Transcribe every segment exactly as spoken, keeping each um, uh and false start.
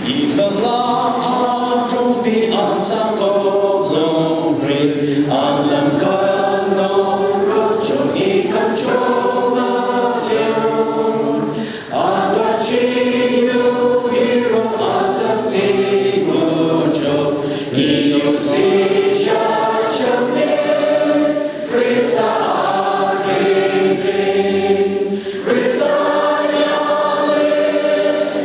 Ibala adrongpi atsa kolongri, alam kano rocho ikam choma leong. Adachi yu iro atsa ti mucho, iyo ti sha sha me, Krista adrengdreng. Krista yale,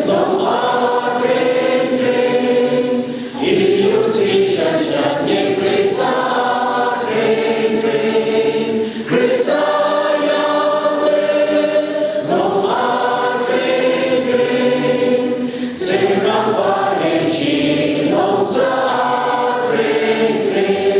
lo adrengdreng. Iyo ti sha sha nye Krista adrengdreng. Krista yale, lo adrengdreng. Tsingrangba yechi lo tsa adrengdreng.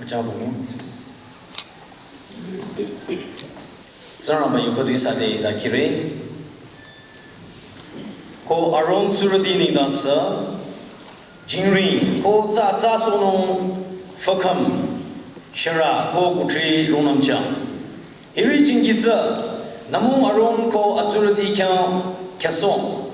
Achabung. Tsingrangba yu khüdu ihsa te da kire. Ko Aron tsurüti nengdang sü, jingring, ko tsa tsa sonung, fakam, shara, ko kutri rungnam chang. Hiri jingki tsü, namung Aron ko atsurüti khyang, khyasong.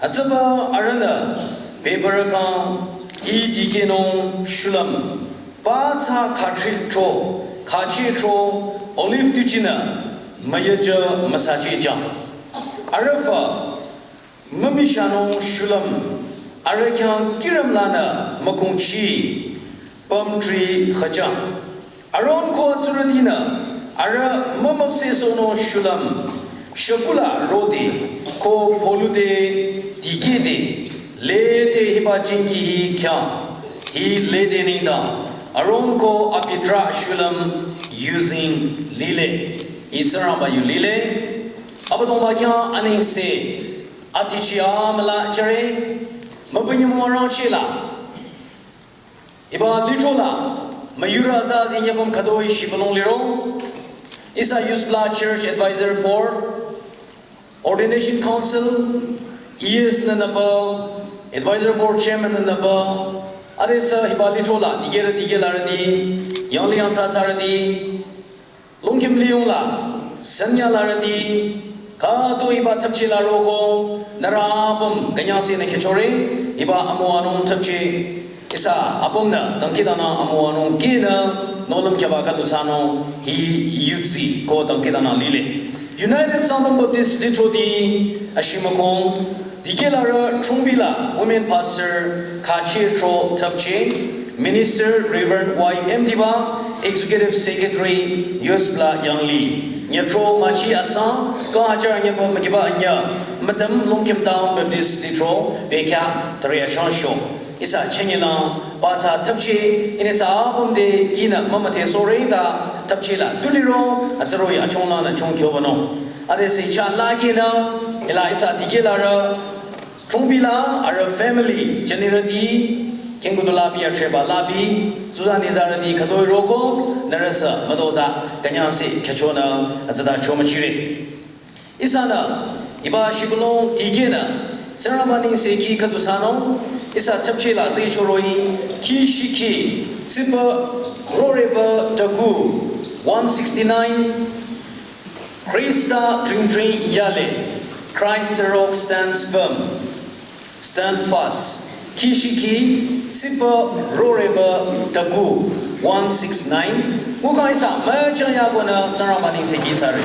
Atsaba arühnü, bebara kang, i dikehnung, shulüm, pa tsa khatri tro, khachi tro, olive tuchinü, mayaja masachi jang. Arüh fa, mümishanung shulüm, arüh khyang kiram lanü, makungchi, palm tree khachang. Aron ko atsurütinü, arüh mümüpseh sono shulüm, shakula rodi, ko polute dikehde, lede hiba jingki hi khyang, hi lede nengdang, Aron ko abi trah shulüm using lile. Hi Tsingrangba yu lile, Abüdongba khyang anengse, atichi amüla jüre, mübünyi mürangchila. Hiba lithro la, müyurü aza zinyapüm khütoi shibülung liro. Ihsa Youth Bla Church Advisor Board, Ordination Council, E S nü nüba, Advisor Board Chairman nü nüba, adesü hiba lithro la, dikehrü dikehlarüti, yangli yangthsathsarüti, longkim liyong la, sanya larüti, khütoi hiba thapchi la roko, nührü apüm, künyangse nü khechore, hiba amüwanung thapchi, ihsa apümnü, dangkhidangnang amüwanung kinü, nohlüm khyaba khüdu thsanung, hi yudsi, ko dangkhidangnang lile. United Southern Baptist Lithroti, ashimükong, dikehlarü Chungbi la Women Pastor Khachi Tro Thapche, Minister Reverend Y M Diba, Executive Secretary Youth Bla Yangli, nyatro machi asang, kang hajar nyaba mükiba anya, mütam Longkhim Town Baptist Lithro, bekya tari achang sho. Ihsa chenyelang, ba tsa thapchi, inisa apüm de kinü mümüthe sore ta thapchi la tuliro, atsaroi achong la na chong kyo bano. Adesü cha la kinü, ila ihsa dikehlarü, Chungbi la, arüh family, jünirüti, kengkudu labi, atreba labi, tsuzanizarüti, khütoi roko, nührüsü, mütozah, künyangse, khechonü, atsada chomüchire. Ihsanü, hiba shibülung dikehnü, Tsingrangba nengsekhi khüdu thsanung, ihsa thapchi la zichoroi, khi shikhi, tsipa, roreba, taku, one sixty-nine, Krista dringdring yale, Christ the rock stands firm, stand fast. Khi shikhi, tsipa, roreba, taku, one six nine. Nguka ihsa, müchang ya konü, Tsingrangba nengsekhi thsare.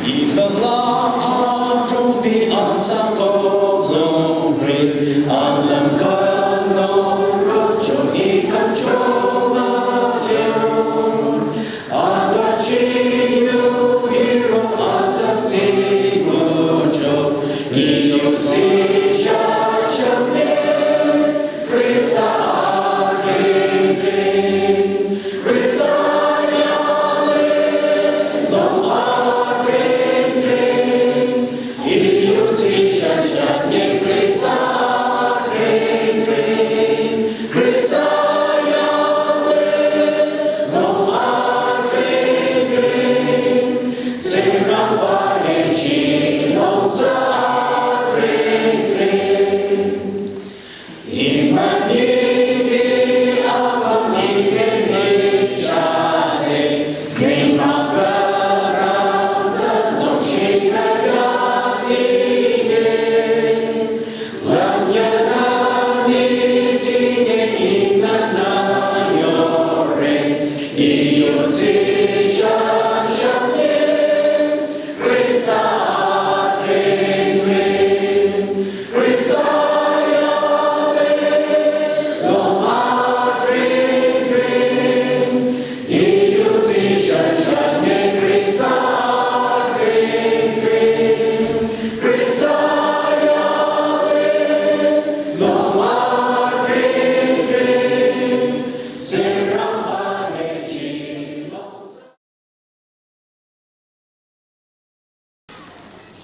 Ibala adrongpi atsa kolongri, alam kano rocho ikam choma leong. Adachi yu iro atsa ti mucho, iyo ti sha sha me, Krista adrengdreng, Krista yale, lo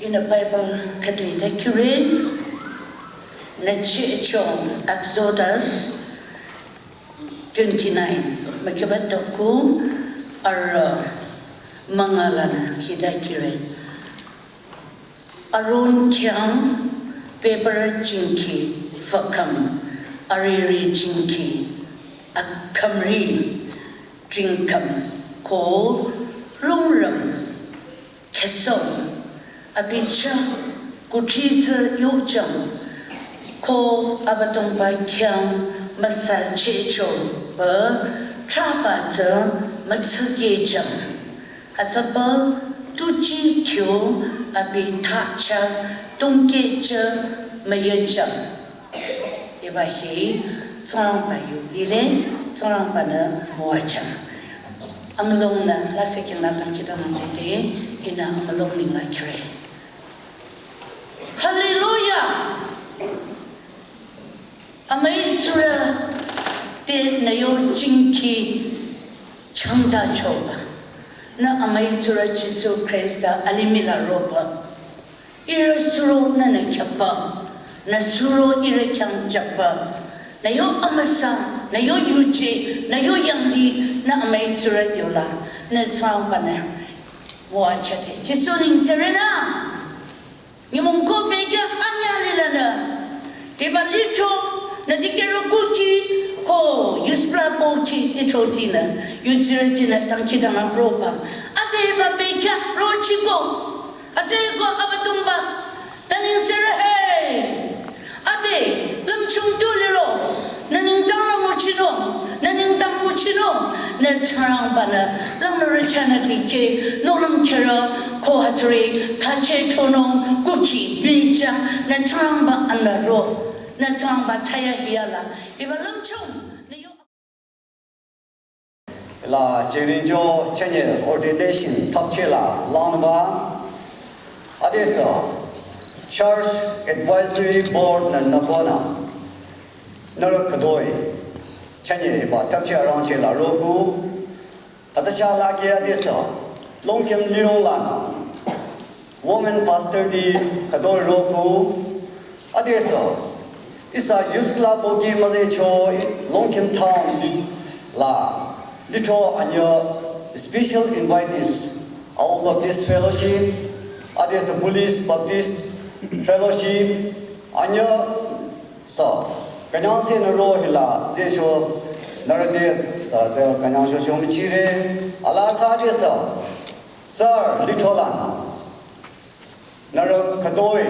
Ihnü Bible khüdu-i ta kire, nü chichong Exodus twenty-nine, müküba toku arü münga lanü hita kire. Aron khyang pepara jingki fakam, ariri jingki akamri jingkam ko rungrüm khesong, abi chah kuthri tsü yojang, ko Abüdongba khyang müsa chichoba trahba tsü mütsükehjang. Hütsüba tuji kyo abi thachah tongkeh tsü müyejang. Hiba hi Tsingrangba yu lile, Tsingrangba-nü müwajang. Amülung nü lasih khyang nü tangkita mangkote, ihnü amülung ningla kire. Hallelujah! Amüi tsurü te nü yo jingki changdachoba. Nü amüi tsurü Jisu Khrista alimih la roba. Ihrü suro nü nü khyapba, nü suro ihrü khyang chapba, nü yo amüsa, nü yo yuje, nü yo yangdi, nü amüi tsurü yola, nü Tsingrangba-nü müwajüde. Jisu neng sürünü, nyümong ko bekhyah anyüh lilanü, hiba lithro, nü dikehrü kuki, ko yuspla boki lithrotinü, yudsirütinü tangkita nü roba. Ade hiba bekhyah rochiko, Hütsüeko Abüdongba, nü neng sürü he. Ade, lümchung tu liro, nü nengdang nü nguchinung, nü nengdang nguchinung, nü Tsingrangba-nü, langnürü chahnü dikeh, nohlüm kherü, ko hütsüri, pache chonung, kuki, bichang, nü Tsingrangba anbü ro, nü Tsingrangba thsayahiya la, hiba lümchung, nü yo La Jingringcho chünye ordination thapcheh la langnüba, adesü Church Advisory Board nü nükonü, nührü khütoi chünye hiba thapcheh arangcheh la roko, hütsü chah lake adesü Longkhim lirong lanü women pastor ti khütoi roko, adesü ihsa youth la boki müzehcho Longkhim town ti la lithro anyüh special invitees, Ao Baptist Fellowship, adesü Police Baptist Fellowship, anyüh sü künyangsehnü ro hila zehcho nührü te sü tsü künyangsho cho müchire, ala sü adesü sir lithro lanü nührü khütoi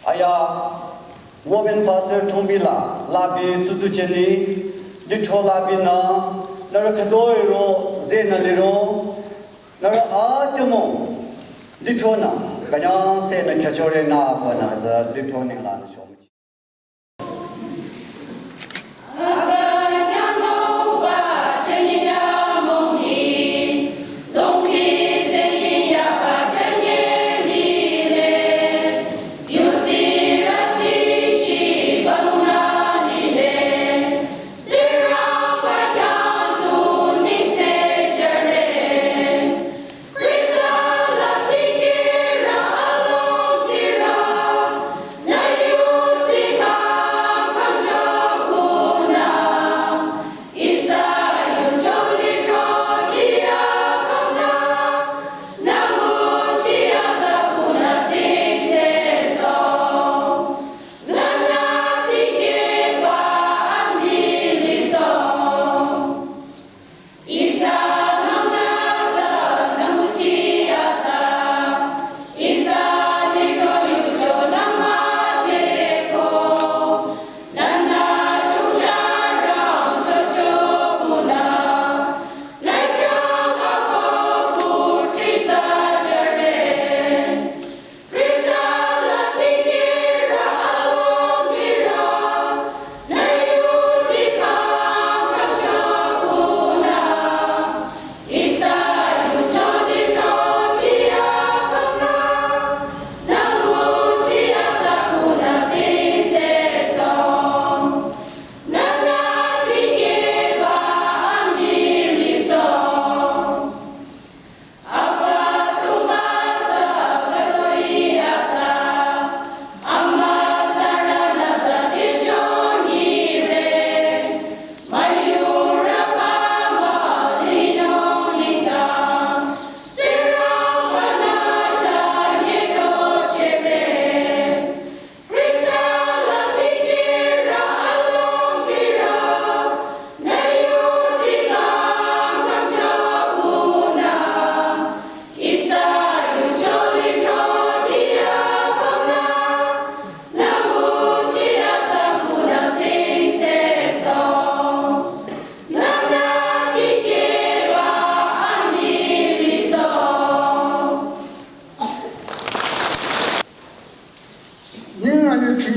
aya women pastor thongbi la labi tsutu cheni lithro labinü nührü khütoi ro zehnü liro nührü atümung lithronü künyangsehnü khyüchore nü konü hütsü lithro nenglanü cho müchi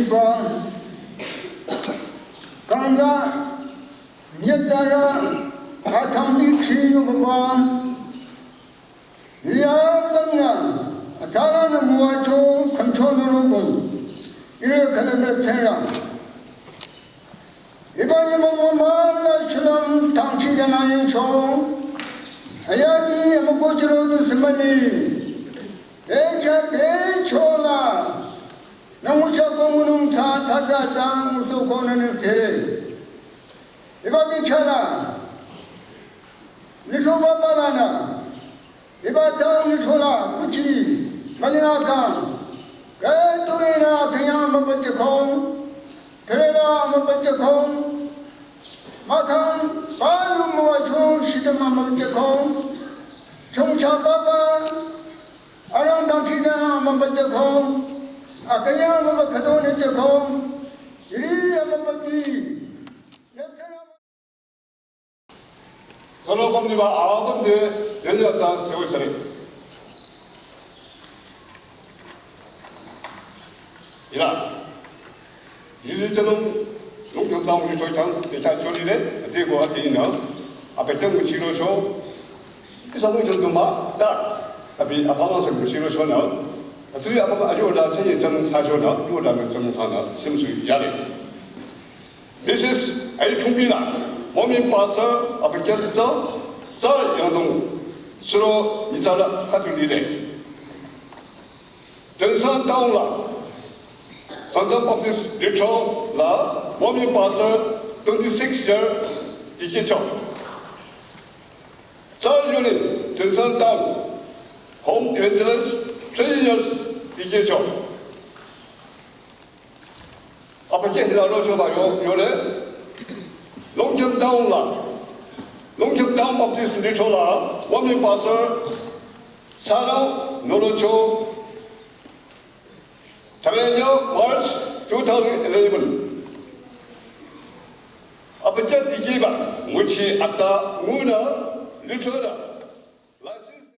Ba, kanda, nyatara, athambi chiyo baba. Ria kanna, atala na muacho, kamcho na rokong. Ire kalabra tsera. Iba yama mama la shulam tangchi dana yincho. Ayagi yama kochiro du simali. Ekya pechola. Nangucha kongunung ta ta ta ta nguso kona ne sere. Iba bichala. Nitro babalana. Iba tang nitro la kuchi. Malina kang. Katu ina kanyang mabachakong. Terela mabachakong. Makang balu muachong shitama mabachakong. Chongcha baba. Arang dangkida mabachakong. Akanya mabakadone chakong. Iri mabati. Solo pamniba apam de yanya sa sewo chare. Ila. Yizi chanung, nung chong tang wi choi tang, de cha choli de, ati ko ati ina. Apa chang wi chiro cho. Isa nung chong tuma, da. Tapi apa lang sa wi chiro cho na. Ati apa ayo da chang ye chang sa cho na, yo da chang sa na, sim sui ya le. Missus Ai Chungpila, Momin Pastor, Abigail Tsao, Tsao Yangdong, Suro Nitsala Katulide. Tensan Town la, Sangtam Baptist Litro la, Momin Pastor, twenty-six year, Tiki Chao. Tsao Union, Tensan Town, Home Evangelist, three years, Tiki Chao. Apa ke hila rocho ba yo, yo re. Longcham Town la. Longcham Town Baptist Litro la, Women Pastor, Sarah Norocho, Tarenya, March two thousand eleven. Apa ke tiki ba, nguchi atsa, nguna, Litro la. License.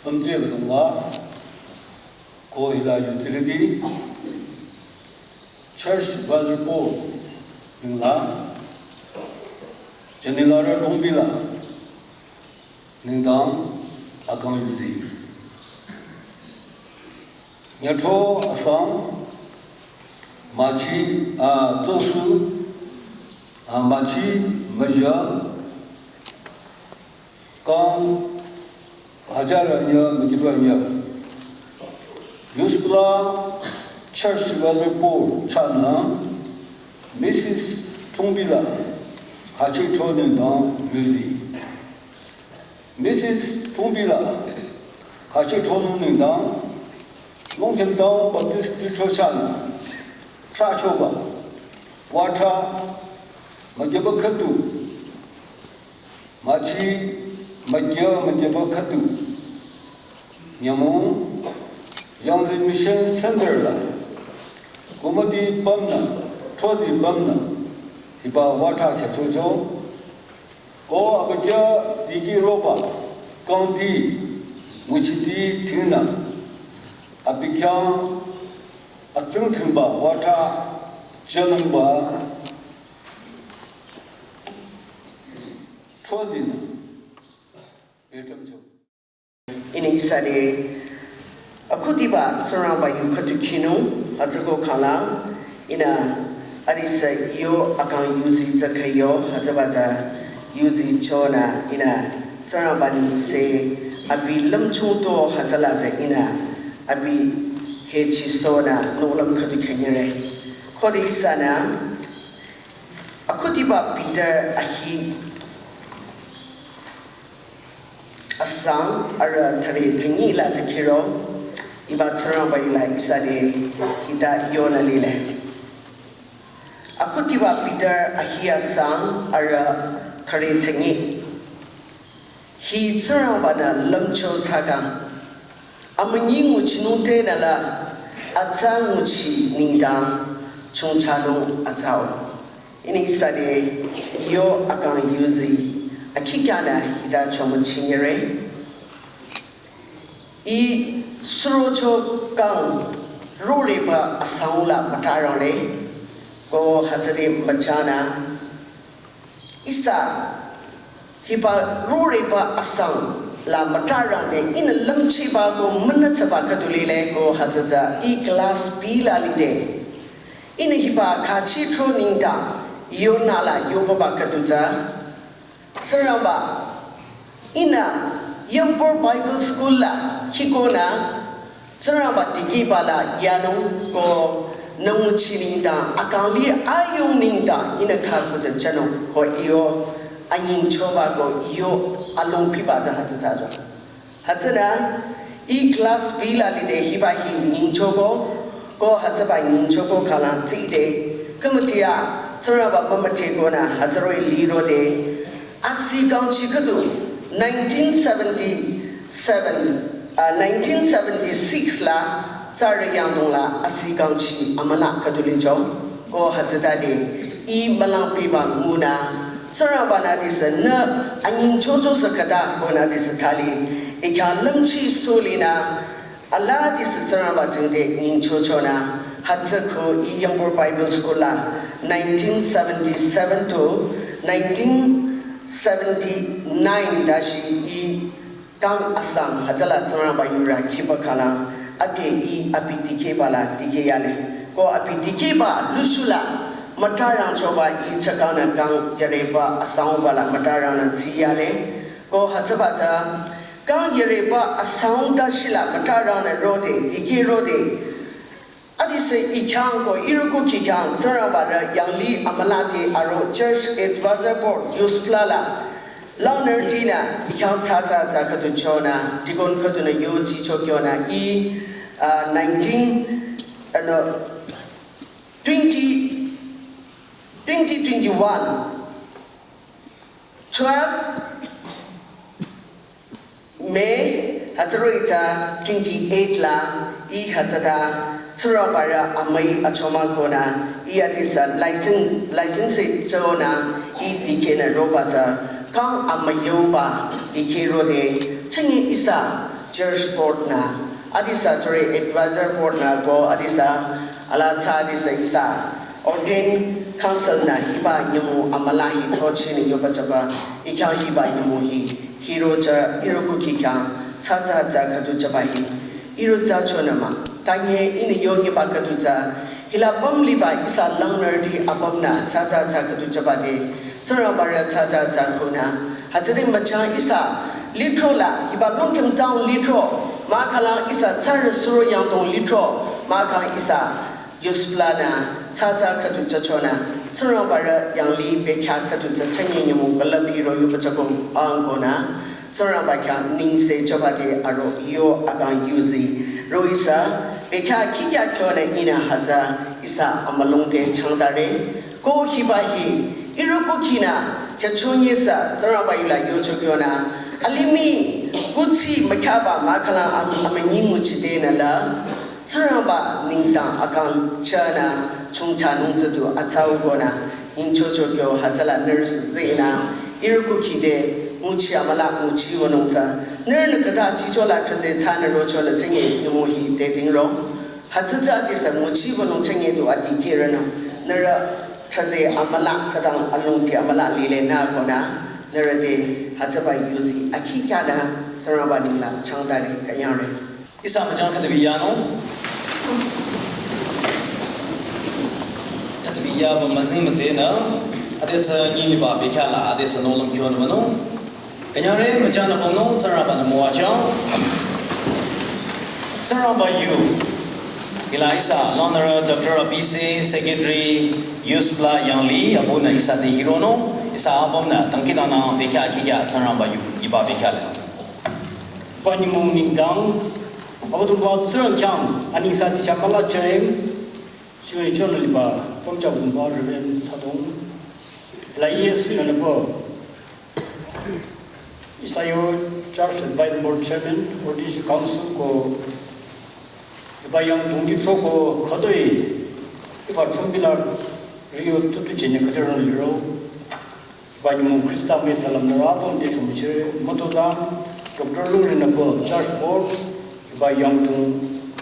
Pamje bazongla, ko hila yutsiridi, Church Advisor Board ningla, Janila ra thongpila, ningdang akang yuzi. Nyatro asang, machi, a, tsosu, a, machi, maja, kang, hajar anya, magiba anya. Yuspla, Church Advisor Board, chana, Missus Chungbila, hachi tro ningdang, yuzi. Missus Chungbila, hachi tro ningdang, Longcham Town Baptist Church chana, trachoba, watra, magiba khatu, machi, magia, magiba khatu. Nyamong, Yangli Mission Center la, kumati pamna, trozi pamna, hiba watra kyachocho, ko abakia digi roba, county, nguchiti tina, abikia, atsung tingba, watra, janungba, trozi na, betamcho. Ini ihsa de, akhudiba Tsingrangba yu khüdu khinung, hütsüko khala, ihnü, arisa iyo akang yuzi tsü khayo, hütsüba tsü yuzi chonü, ihnü, Tsingrangba nengse, abi lümchung to hütsüla tsü ihnü, abi hechi sonü, nung lüm khüdu khanyere. Khode ihsanü, akhudiba Peter ahi asang arüh thüre thüngi la tsü khiro, iba Tsingrangba yu la ihsa de hita yonü lile. Akhudiba Peter ahi asang arüh thüre thüngi. Hi Tsingrangba-nü lümcho thsakang. Amünyi nguchinung tenü la atsa nguchi nengdang chongchanung atsau. Ini ihsa de iyo akang yuzi akhikyana hita chomüchinyere. I surocho kang roreba asang la mütarangre, ko hütsüde müchanü, ihsa hiba roreba asang la mütarangde ihnü lümchiba ko münütsaba khüdu lile ko hütsütsü i class B la lide. Ihnü hiba khachi tro nengdang yonü la yobaba khüdu tsü Tsingrangba, ihnü Yangpur Bible School la khikonü, Tsingrangba dikehba la yanung ko nü nguchi nengdang, akang li ayung nengdang, ihnü khakhu tsü jünung ko iyo anyingchoba ko iyo alongpiba tsü hütsütsü zo. Hütsünü, i class B la lide hiba hi nyingchoko, ko hütsüba nyingchoko khalang tside, kümütia, Tsingrangba mümüdhekonü hütsüroh-i lirode, asi kangchi khüdu, nineteen seventy-seven, uh, nineteen seventy-six la, tsarü yangdong la asi kangchi amüla khüdu licho, ko hütsütade, i mülangpiba ngunü, Tsingrangba nü disü nü anyingchocho sü khüta ko nü disü thali, i khyang lümchi solinü, ala disü Tsingrangba tsingde nyingchochonü, hütsü ko i Yangpur Bible School la nineteen seventy-seven to nineteen seventy-nine dashi i kang asang hütsüla Tsingrangba yurü khiba khalang, ade i abi dikehba la dikeh yale. Ko abi dikehba lushu la mütarangchoba i chakangnü kang yareba asangba la mütarangnü tsi yale. Ko hütsüba tsü kang yareba asang dashi la mütarangnü rode, dikeh rode. Adisü i khyang ko ihrü kukhi khyang Tsingrangba rü yangli amüla te aro Church Advisor Board youth pla la langnürütinü i khyang tsatsa tsü khüdu chonü, deacon khüdunü yochicho kyonü i, uh, nineteen, uh, no, twenty, twenty twenty-one, twelve May, hütsüroh-i tsü twenty-eight la, i hütsüta, Tsingrangba rü amüi achomang konü, i adisü license, license chonü, i dikehnü roba tsü, kang amüyoba dikeh rode, chünye ihsa church board nü, adisü tsüri advisor board nü ko adisü, ala tsü adisü ihsa, ordained council nü hiba nyümong amüla hi throchehnü yoba tsüba, i khyang hiba nyümong hi, hiroh-i tsü ihrü kukhi khyang, tsatsa tsü khüdu tsüba hi. Ihrü tsü chonü mah, tanye ihnü yonyiba khüdu tsü, hila pümliba ihsa langnürüti apümnü, tsatsa tsü khüdu tsüba de, Tsingrangba rü tsatsa tsü khunü, hütsüde müchang ihsa, lithro la, hiba Longkhim town lithro, mahkhang ihsa tsarü suro yangdong lithro, mahkhang ihsa, youth pla nü, tsatsa khüdu tsü chonü, Tsingrangba rü yangli bekhyah khüdu tsü chünye nyümong külüp hiroh-i yoba tsü ko ang konü, Tsingrangba khyang nengse choba te aro yo akang yuzi, roh-i sü, bekhyah khikya kyonü ihnü hütsü, ihsa amülung te changtare, ko hiba hi, ihrü kukhinü, khyüchonyi sü, Tsingrangba yula yocho kyonü, alimih, kuthsi mükhyaba mahkhang am-, amünyi nguchidenü la, Tsingrangba nengdang akang chahnü chongchanung tsü du atsau konü, nyingchocho kyo hütsüla nührü sü zinü, ihrü kukhi te, nguchi amüla nguchi wünung tsü, nührünü khüta chicho la tüze tsünü rocho la chünye nyümong hi te dingro. Hütsü tsü adisü nguchi wünung chünye du adikehrünü, nührü tüze amüla khütang alongti amüla lile nü konü, nührü te hütsüba yuzi akhikyanü, Tsingrangba nengla changtare künyangre. Ihsa müchang khütabi yanung. Khütabi yaba müzing mütsenü. Adesü nyiliba bekhyah la, adesü nohlüm kyonü wünung. Künyangre müchangnü pümnung, Tsingrangba nü müwajüng. Tsingrangba yu. Hila ihsa, langnürü Doctor Abise, Secretary, Youth pla yangli, abunü ihsa te hironung, ihsa apümnü, dangkhidangnang bekhyah khikya, Tsingrangba yu, hiba bekhyah la. Hiba nyümong nengdang, Abüdongba Tsingrang khyang, anengsa dikehcha müla jüre, shingri chonü liba, pümcha Abüdongba Reverend Tsadong, la E S nü nüpü, ihsa yo Church Advisory Board Chairman, Ordination Council ko, hiba yangdong lithro ko, khütoi, hiba chungbi la, riyo tutu chenye khütoi rong liro, Hiba nyümong Khrista mii salam nührü apüm te chomüchire mütozah, Doctor Lungri nüpü Church Board, hiba yangdong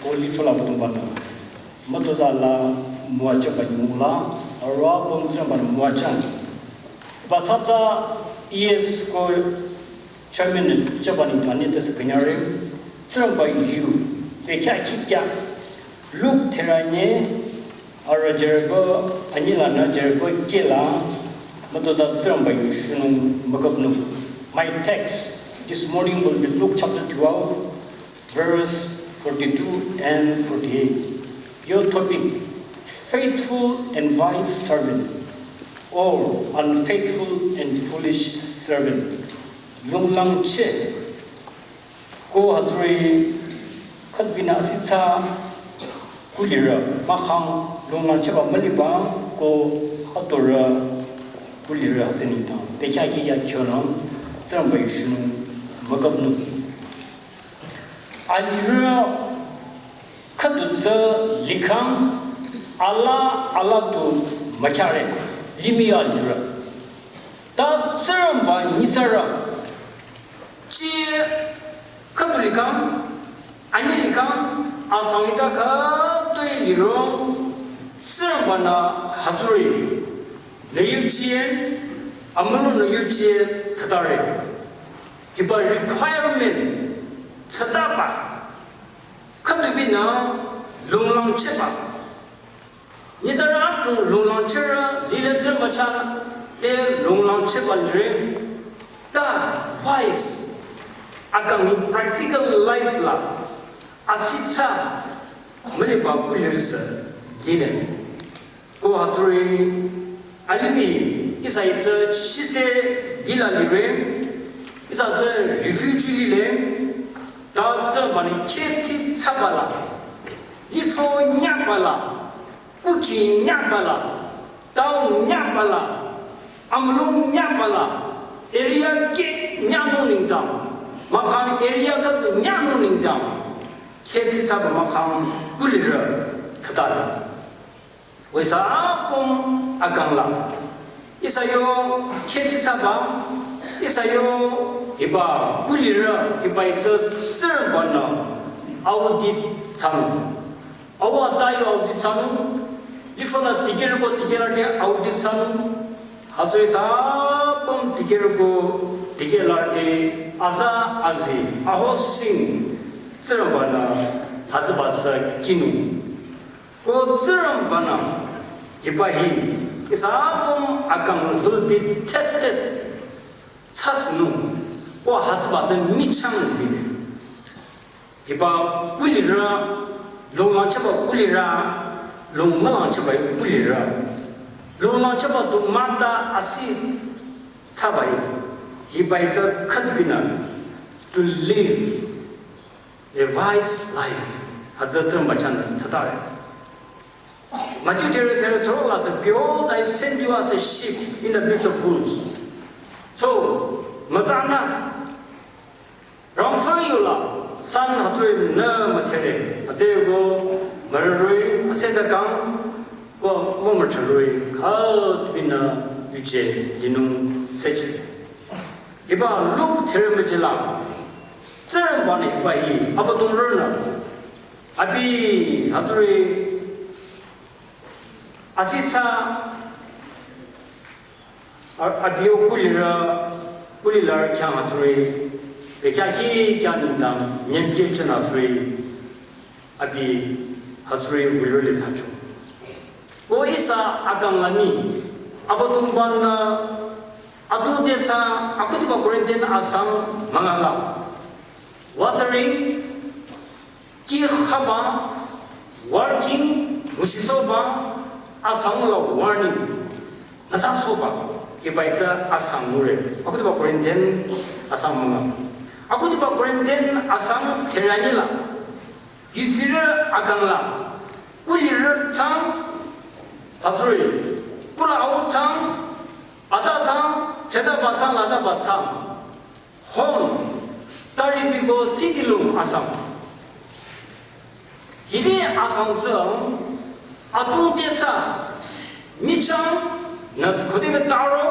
ko lithro la Abüdongba nü. Mütozah la müwajüba nyümong la, arüh apüm Tsingrangba-nü müwajüng. Ba tsatsa E S ko chairman-nü jüba nengdang nitesü künyangre, Tsingrangba yu, bekhyah kihkhyah, Luk theranye, arüh jüroba, anyi lanü jüroba kehla, mütozah Tsingrangba yu shunung mükapnung. My text this morning will be Luke chapter twelve, verse forty-two and forty-eight. Your topic, faithful and wise servant, or unfaithful and foolish servant. Longlangcheh. Ko hütsüri khüdubinü asitsa kulirü mahkhang longlangchehba müliba ko atorü kulirü hütsü nengdang bekhyah kihkhyah kyonü Tsingrangba yu shunung mükapnung. Alirü khüdu tsü likhang ala ala tu mükyare limih alirü. Ta Tsingrangba nyitsarü chi khüdu likhang, anyi likhang, asang hita khütoi lirong Tsingrangba-nü hütsüri nü yuchiye, amülung nü yuchiye tsütare. Hiba requirement tsütaba, khüdubinü longlangchehba. Nyitsarü adrong longlangchehrü lile Tsingrangba chah te longlangchehba lire. Ta wise akang hi practical life la asitsa müliba kulirüsü lile. Ko hütsüri alimih ihsa hi tsü shitse lila lire, ihsa tsü refugee lile, ta Tsingrangba-nü khetsitsaba la, licho nyaba la, kukhi nyaba la, town nyaba la, amülung nyaba la, area ke nyanung nengdang, mahkhang area khüdu nyanung nengdang, khetsitsaba mahkhang kulirü tsütale. Wüsa apüm akang la. Ihsa yo khetsitsaba, ihsa yo hiba kulirü, hiba hi tsü Tsingrangba-nü audit thsanung. Au ata yo audit thsanung. Lishonü dikehrü ko dikehlarüti audit thsanung. Hütsü ihsa apüm dikehrü ko dikehlarüti aza azi aho sing Tsingrangba-nü hütsüba tsü kinung. Ko Tsingrangba-nü hiba hi ihsa apüm akang will be tested. Thsatsünung. Ko hütsüba tsü michang lile. Hiba kulirü, longlangchehba kulirü, longmülangchehba kulirü. Longlangchehba du mah ta asitsaba hi. Hiba hi tsü khüdubinü to live a wise life. Hütsü Tsingrangba chahnü thsatare. Matthew therü therü thüro la sü, "Behold, I send you as a sheep in the midst of wolves." So, mütsanü, rangfü yola, san hütsüri nü müthere, hütsüeko mürüroi, hütsüta kang, ko mümütheroi, khüdubinü yuje linung sechi. Hiba Luk therü müjila, Tsingrangba-nü hiba hi, Abüdongrünü, abi hütsüri asitsa, a-, abi yo kulirü, kulilarü khyang hütsüri, bekhyah kihkhyah nengdang, nyemkeh chünü hütsüri, abi hütsüri wilirü le thsacho. Ko ihsa akang la mii, Abüdongba-nü, atu te thsa, akhudiba Corinthian asang münga la. Watering, kih khaba, working, nguchisohba, asang la warning, mütsasohba, hiba hi tsü asang ngure. Akhudiba Corinthian asang münga. Akhudiba Corinthian asang therü anyi la. Yudsirü akang la, kulirü thsang, hütsüri, kula au thsang, ata thsang, chetaba thsang, lazaba thsang. Hon, taripi ko city lung asang. Hibi asang tsü, atung te thsa, michang, nü khode be taro,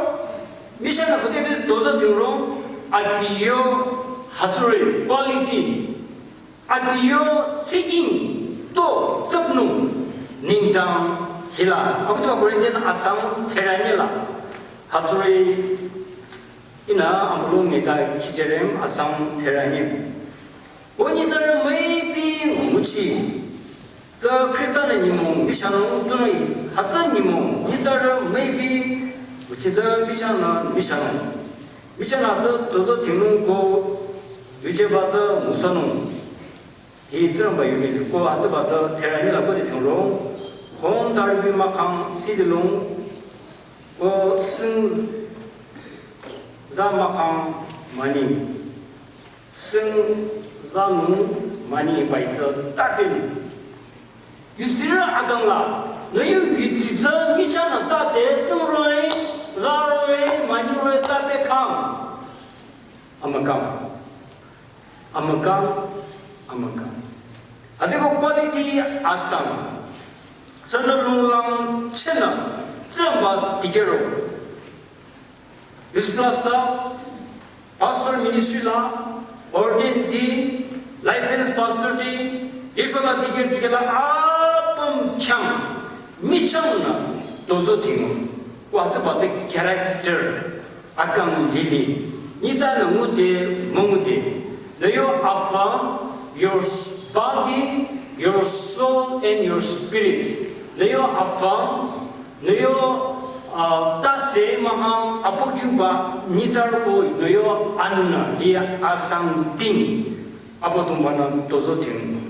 michang nü khode be doza tingro, abi yo, hütsüri, quality. Abi yo tsiking to tsüpnung. Nengdang hila, aküdu Corinthian asang theranyela. Hütsüri ihnü amülung nengdang kijerem asang theranye. Ko nyitsarü müipi nguchi. Tsü Khrista-nü nyümong michah nung tunüi. Hütsü nyümong nyitsarü müipi nguchi tsü michah nü michah nung. Michah nü tsü tozo tingnung ko yujeba tsü ngusanung. Hi Tsingrangba yu lile ko hütsüba tsü theranyela ko de thingrong. Hon taripi mahkhang sidilong ko sing za mahkhang mani. Sing za nung mani bai tsü tapin. Yusirü akang la, nü yu yusi tsü michah nü tate sing roe, za roe, mani roe tape khang. Amükang. Amükang, amükang. Hütsüko quality asang. Sünü lunglang chenü, Tsingrangba dikehro. Youth Plaza, Pastor Ministry la, ordained ti, licensed pastor ti, Israel dikeh dikeh la, apüm khyang, michang nü, tozo tingo. Ko hütsüba tsü character. Akang lili. Nyitsarü ngude, müngude. Nü yo apüm, your s- body, your soul, and your spirit. Nü yo apüm, nü yo, ah, tase mahkhang apokyuba nyitsarü ko nü yo anü hi asang ting. Abüdongba-nü tozo ting.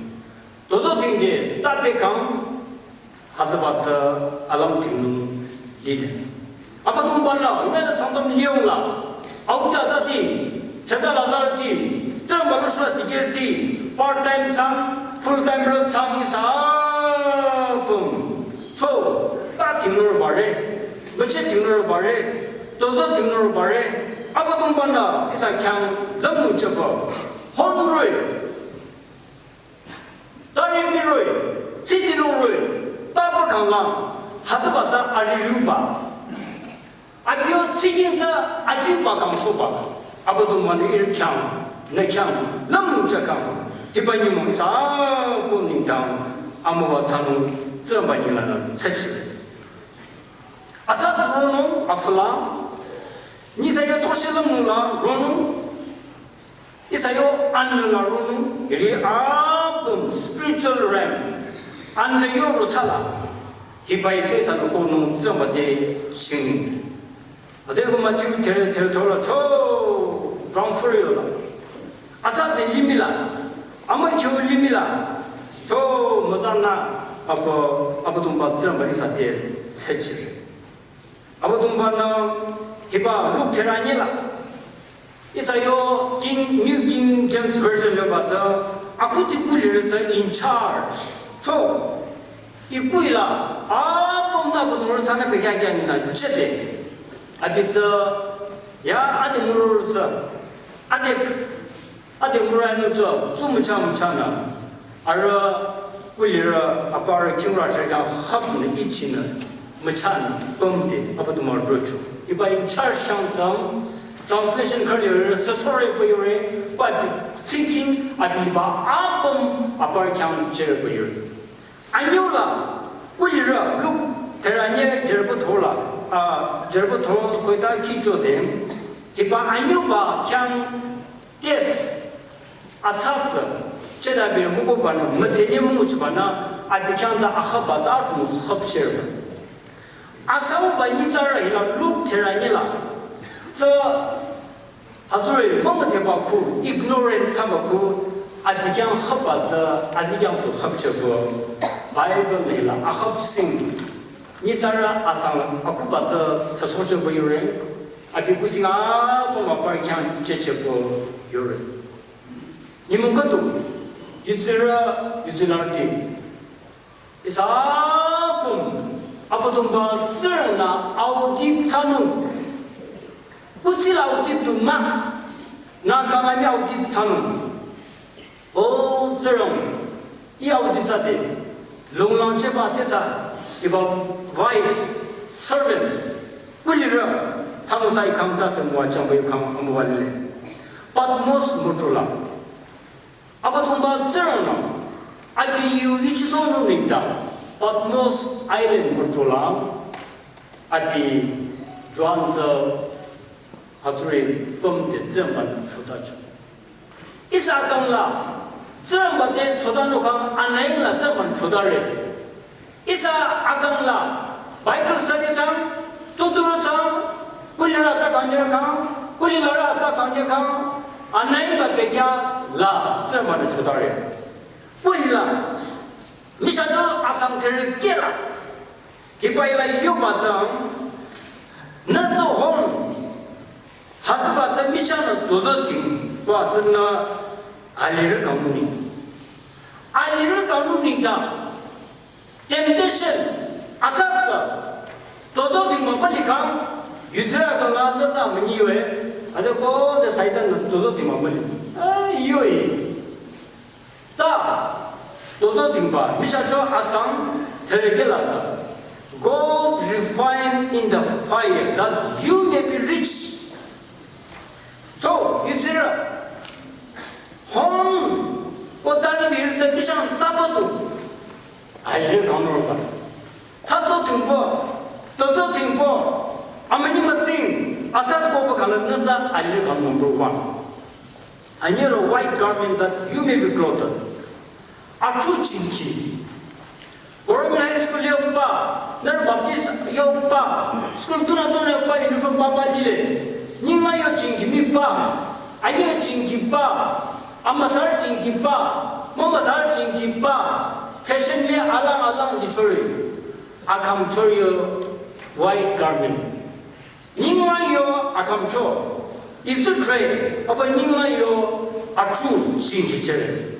Tozo tingde tape khang hütsüba tsü alang tingnung lile. Abüdongba-nü, nü Sangtam liong la, auta tati, chacha lazarati, Tsingrangba lo shula dikehti, part time sang, full time rü sang ihsa apüm. Cho, ta tingnung bare, müche tingnung bare, tozo tingnung bare, Abüdongba-nü ihsa khyang lümnung chaba, hon roe. Tari piroi, siti loroi, tapa kanglang, hütsüba tsü aririuba. Abi yo tsiking tsü adiuba kangsohba. Abüdongba-nü ihrü khyang, nü khyang, lümnung chakang. Hiba nyümong ihsa apüm nengdang, amüwa thsanung, Tsingrangba nyi lanü tsachi. Atsa ronung, afü la, nyisa yo toshi lümnung la, ronung, ihsa yo anü la ronung, ri apüm spiritual realm, anü yo rotsala, hiba ite ihsanü konung Tsingrangba te ching. Azeko Matthew tere tere thola cho, rang furi yola. Atsa ze limih la, ama kyo limih la, cho müzanü, apo, Abüdongba Tsingrangba ihsa te tsachi. Abüdongba-nü hiba Luk theranyela. Ihsa yo King, New King James Version yoba tsü, akhuti kulirü tsü in charge. Cho, ikuila, apümnü Abüdongrü thsanü bekhyah khyah ninü chete. Abi tsü, ya ade mürürü tsü, ade Ade mürünü tsü, tsü mücha müchanü. Arüh kulirü aparü kingrü cheka hapnü ichinü müchanü pümde Abüdongba rocho. Hiba in charge shang tsang, translation kali yore, sasore pa yore, pa bi thinking, abi ba apüm aparü khyang chere pa yore. Anyüla, kulirü, Luk, theranye jerbo thola, a, jerbo thola koita kicho de, hiba anyüba khyang Yes. Atsa tsü, cheda bir mükobanü, müthenye münguchibanü, abi khyang tsü akhaba tsü atung khapsher. Asauba nyitsarü hila Luk theranyela. Tsü, hütsüri mümütheba khu, ignorant thsaba khu, abi khyang khaba tsü, azi khyang tu khapsher bu. Bible hila akhapsing. Nyitsarü asang akhuba tsü, sasocheh bu yore. Abi kusing apüm aparü khyang checheh bu yore. Nyümong khüdu, yutsirü, yutsilarüti. Ihsa apüm, Abüdongba Tsingrang-nü audit thsanung. Kuthsi la audit du mah, nü kangami audit thsanung. O Tsingrang, ih audit thsade, longlangchehba setsü, hiba wise servant, kulirü, thsanung sa ikhang tase müwajüba ikhang amüwale. Patmos mütula. Abüdongba Tsingrang-nü, abi yu ichisohnung nengdang. Patmos Island müchola, abi Johan tsü hütsüri pümte Tsingrangba-nü chotacho. Ihsa akang la Tsingrangba te chotanung kang aneng la Tsingrangba-nü chotare. Ihsa akang la Bible study thsang, tuturo thsang, kulirü atsa kangya kang, kulirü atsa kangya kang, aneng ba bekya la Tsingrangba-nü chotare. Kulila, michah cho asang teri kela. Hiba hila yoba tsü, nü tsü hon, hütsüba tsü michahnü tozo tingba tsünü alirü kangnung. Alirü kangnung ta, temptation, atsa tsü, tozo tingba müli kang, yutsirü kang la nü tsü münyi we, atsa ko de Satan tozo tingba müli. Ah, yoe. Ta, tozo tingba, michah cho asang, teri kela sü. Gold refined in the fire, that you may be rich. So, yutsirü, hon, ko tari biri tsü michah tapa tu, alirü kangnung ba. Tsatso tingbo, tozo tingbo, amünyi mütsing, atsa ko ba kala nü tsü alirü kangnung number one. Anyüro white garment that you may be clothed. Achu chingki. Government High School yoba, nührü Baptist yoba, school tunü tunü yoba uniform papa lile. Nyinga yo chingki miba, anyü chingkiba, amüsa chingkiba, mümüsa chingkiba, fashion mi alang alang lichori. Akang chori yo white garment. Nyinga yo akang cho, itsu trade, aba nyinga yo achu chingki chere.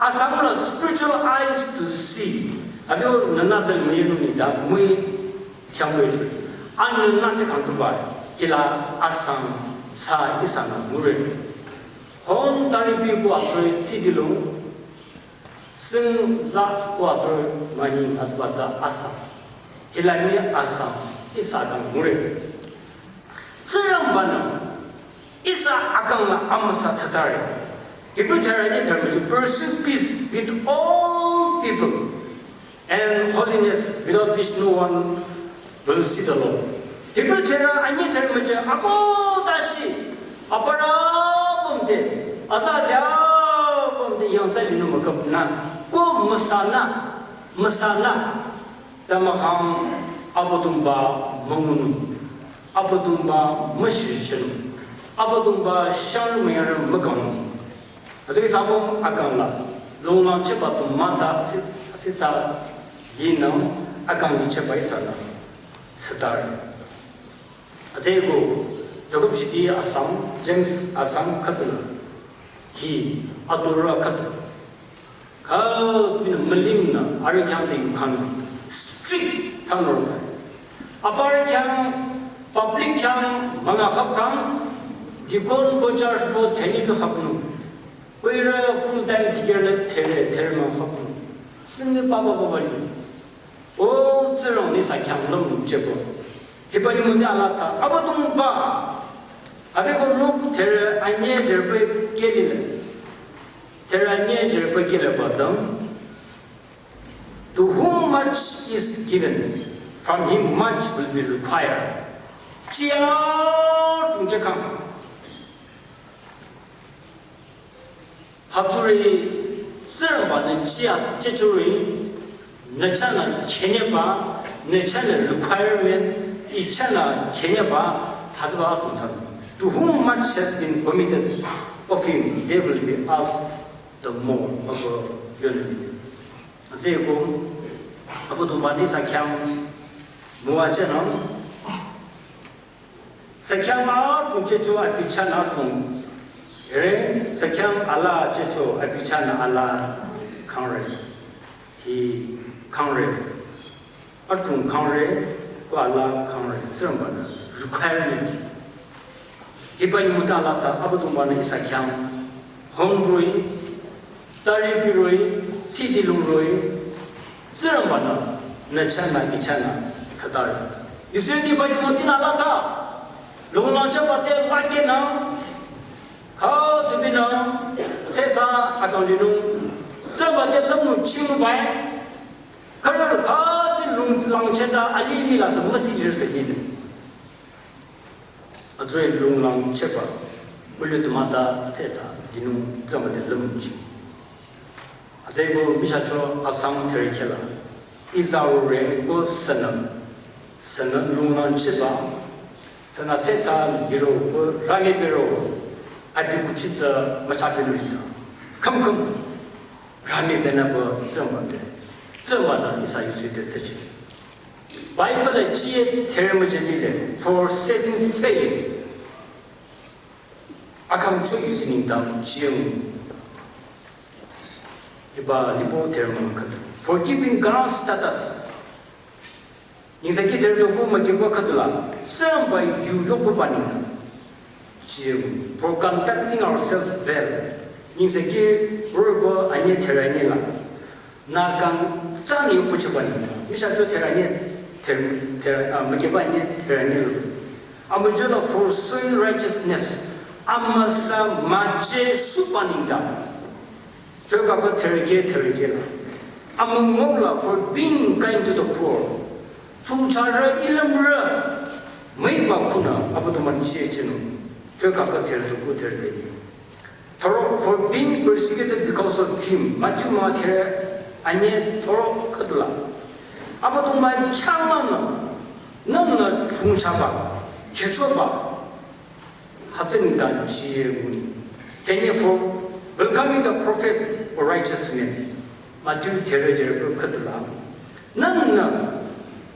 Asang la spiritual eyes to see. Ajo nana tsü müyenu ni da müi khyang müi chu. An nana tsü kang tuba, hila asang sa ihsanü ngure. Hon tari bi ko atsuri city lo, sing za ko atsuri mani atba za asang. Hila mi asang ihsa kang ngure. Tsingrangba-nü ihsa akang la amüsa tsatare. Hebrew thera ni thera müji, "Pursue peace with all people and holiness, without which no one will see the Lord." Hebrew thera ani thera müji, ako tashi, apara pümte, aza ja pümte, yangsa linu müküp nü, ko müsa nü, müsa nü. Tamakhang Abüdongba müngunung, Abüdongba müshirichinung, Abüdongba shang müyarü mükangnung. Atsü ki sabong akang la, longlang cheba tu mata asi, asi sa linang akang di cheba ihsa la, sitar. Atsü ko, Jacob shiti asang, James asang khüdu la, hi, atura khüdu. Khüdu nü müling nü, arüh khyang tsü yukhan strict thsanung. Aparü khyang, public khyang, münga khap kang, deacon ko church bo theni pe khapnung. Ko ihrü full time dikehrü la there, there münga khapnung. Singe papa papa li. O Tsingrang ni sa khyang lüm chebo. Hiba ni müta la sa, Abüdongba. Atsü ko Luk thera ani thera pe kelile. Thera ani thera pe kele ba tsang. To whom much is given, from him much will be required. Chia tung che kang. Hütsüri Tsingrangba-nü chia chechuri, nü chahnü khenyeba, nü chahnü requirement, ih chahnü khenyeba, hütsüba akong thang. To whom much has been committed of him, they will be asked the more. Ako yonü. Atsü ko, Abüdongba ni sa khyang müwa chahnü, sa khyang adrong checho abi chahnü adrong. Re, sa khyang alaa checho abi chahnü alaa kangre. Hi kangre. Adrong kangre, ko alaa kangre. Tsingrangba-nü requirement. Hiba ni müta la sa Abüdongba-nü ihsa khyang hon roh-i, tari bi roh-i, siti lung roh-i, Tsingrangba-nü, nü chahnü, ih chahnü, satari. Israel ti ba ni müti nü la sa, lung la chaba te la ke nü, khüdu binü, se sa akang linung, Tsingrangba te lümnung ching bai, khüra Khübi lung langcheta alimih la tsü müsi lir se lile. Atsüri lung langcheba, mülü tumata tsütsa dinung tsüngba de lümchi. Atsübo michahcho asang theri khela. Izarore ko sünü, sünü lung langcheba, sünü tsütsa liro ko rami bero, abi kuchitsa machabi lurita. Kham kham, rami benabo tsüngba de. Tsüngba na isa yusi de tsüchi. Bible la chie theri müjedi le, for saving faith. Akam cho yusi nengdang chieng. Hiba libo theri mü khüdu. For keeping God's status. Nengse ki theri doku mükiba khüdu la. Tsüngba yu yokuba nengdang. Chieng. For conducting ourselves well. Nengse ki rübo anye theri anye la. Nü kang tsang yokuchiba nengdang. Michahcho theri anye, theri, theri, ah, mükiba anye theri anye lo. Amüjo la for showing righteousness. Amüsa müche shuba nengdang. Chokako theri khe, theri khe la. Amüngo la for being kind to the poor. Chungchare ilamre. Müiba khunü Abüdongba chie chinung. Chokako theri doku theri de. Thoro for being persecuted because of him. Matthew ma theri anye thoro khüdu la. Abüdongba khyang la nü, nü nü chungchaba, khechoba, hütsü nengdang chie nguni. Tenye for welcoming the prophet or righteous man. Matthew theri jere khüdu la. Nü nü,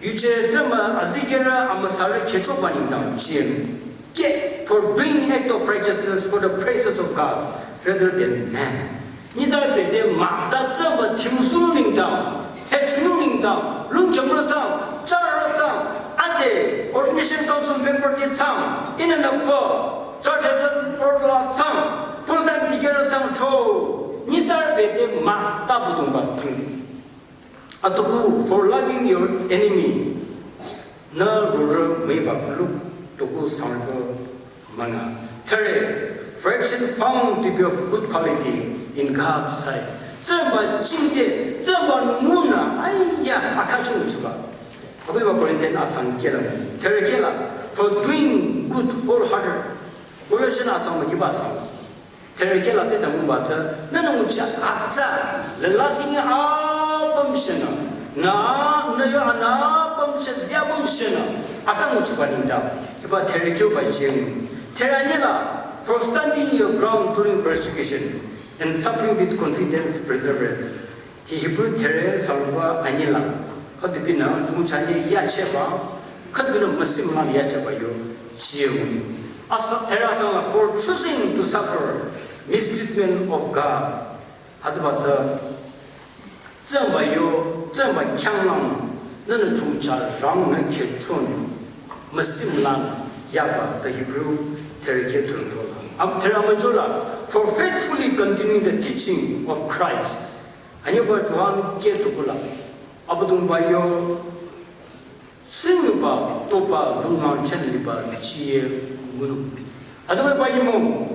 yuje tsüma azikera amüsare khechoba nengdang chien. Ke, for bringing act of righteousness for the praises of God rather than man. Nyitsarü bete mah ta tsüma thimsunung nengdang, hechunung nengdang, lungchamra tsang, chara tsang, ate, ordination council member ti tsang, inanakpo, church board la tsang, full time deacon tsang cho, nyitsarü bete mah ta Abüdongba chungdi. Atuku, for loving your enemy. Nü rurü müiba kuluk tuku sangpo manga. Theri, for action found to be of good quality in God's sight. Tsüngba chingde, tsüngba ngunü, aiya, akachung chiba. Akuiba Corinthian asang kela. Theri kela, for doing good wholehearted. Colossian asang mükiba asang. Theri kela tsü tsü müba tsü, nü nü nguchi atsa, lüla singi apüm shenü, nü, nü yo ana apüm she, zi apüm shenü, atsa nguchiba nengdang, hiba theri kyoba jeng. Theri anyela, for standing your ground during persecution and suffering with confidence, perseverance. Hi Hebrew theri sangba anyela. Khüdubinü chungchanye yacheba, khüdubinü müsimlan yacheba yo chiu. Asa theri asang la for choosing to suffer mistreatment of God. Hütsüba tsü, tsüngba yo, tsüngba khyanglang, nünü chungcha rang nü khechon, müsimlan yaba tsü Hebrew theri khe thurtola. Am theri amüjola, for faithfully continuing the teaching of Christ. Anyeba Johan khe tukula. Abüdongba yo, singba, toba, lunglang chen liba, chiye, ngunu. Adonge ba yimo,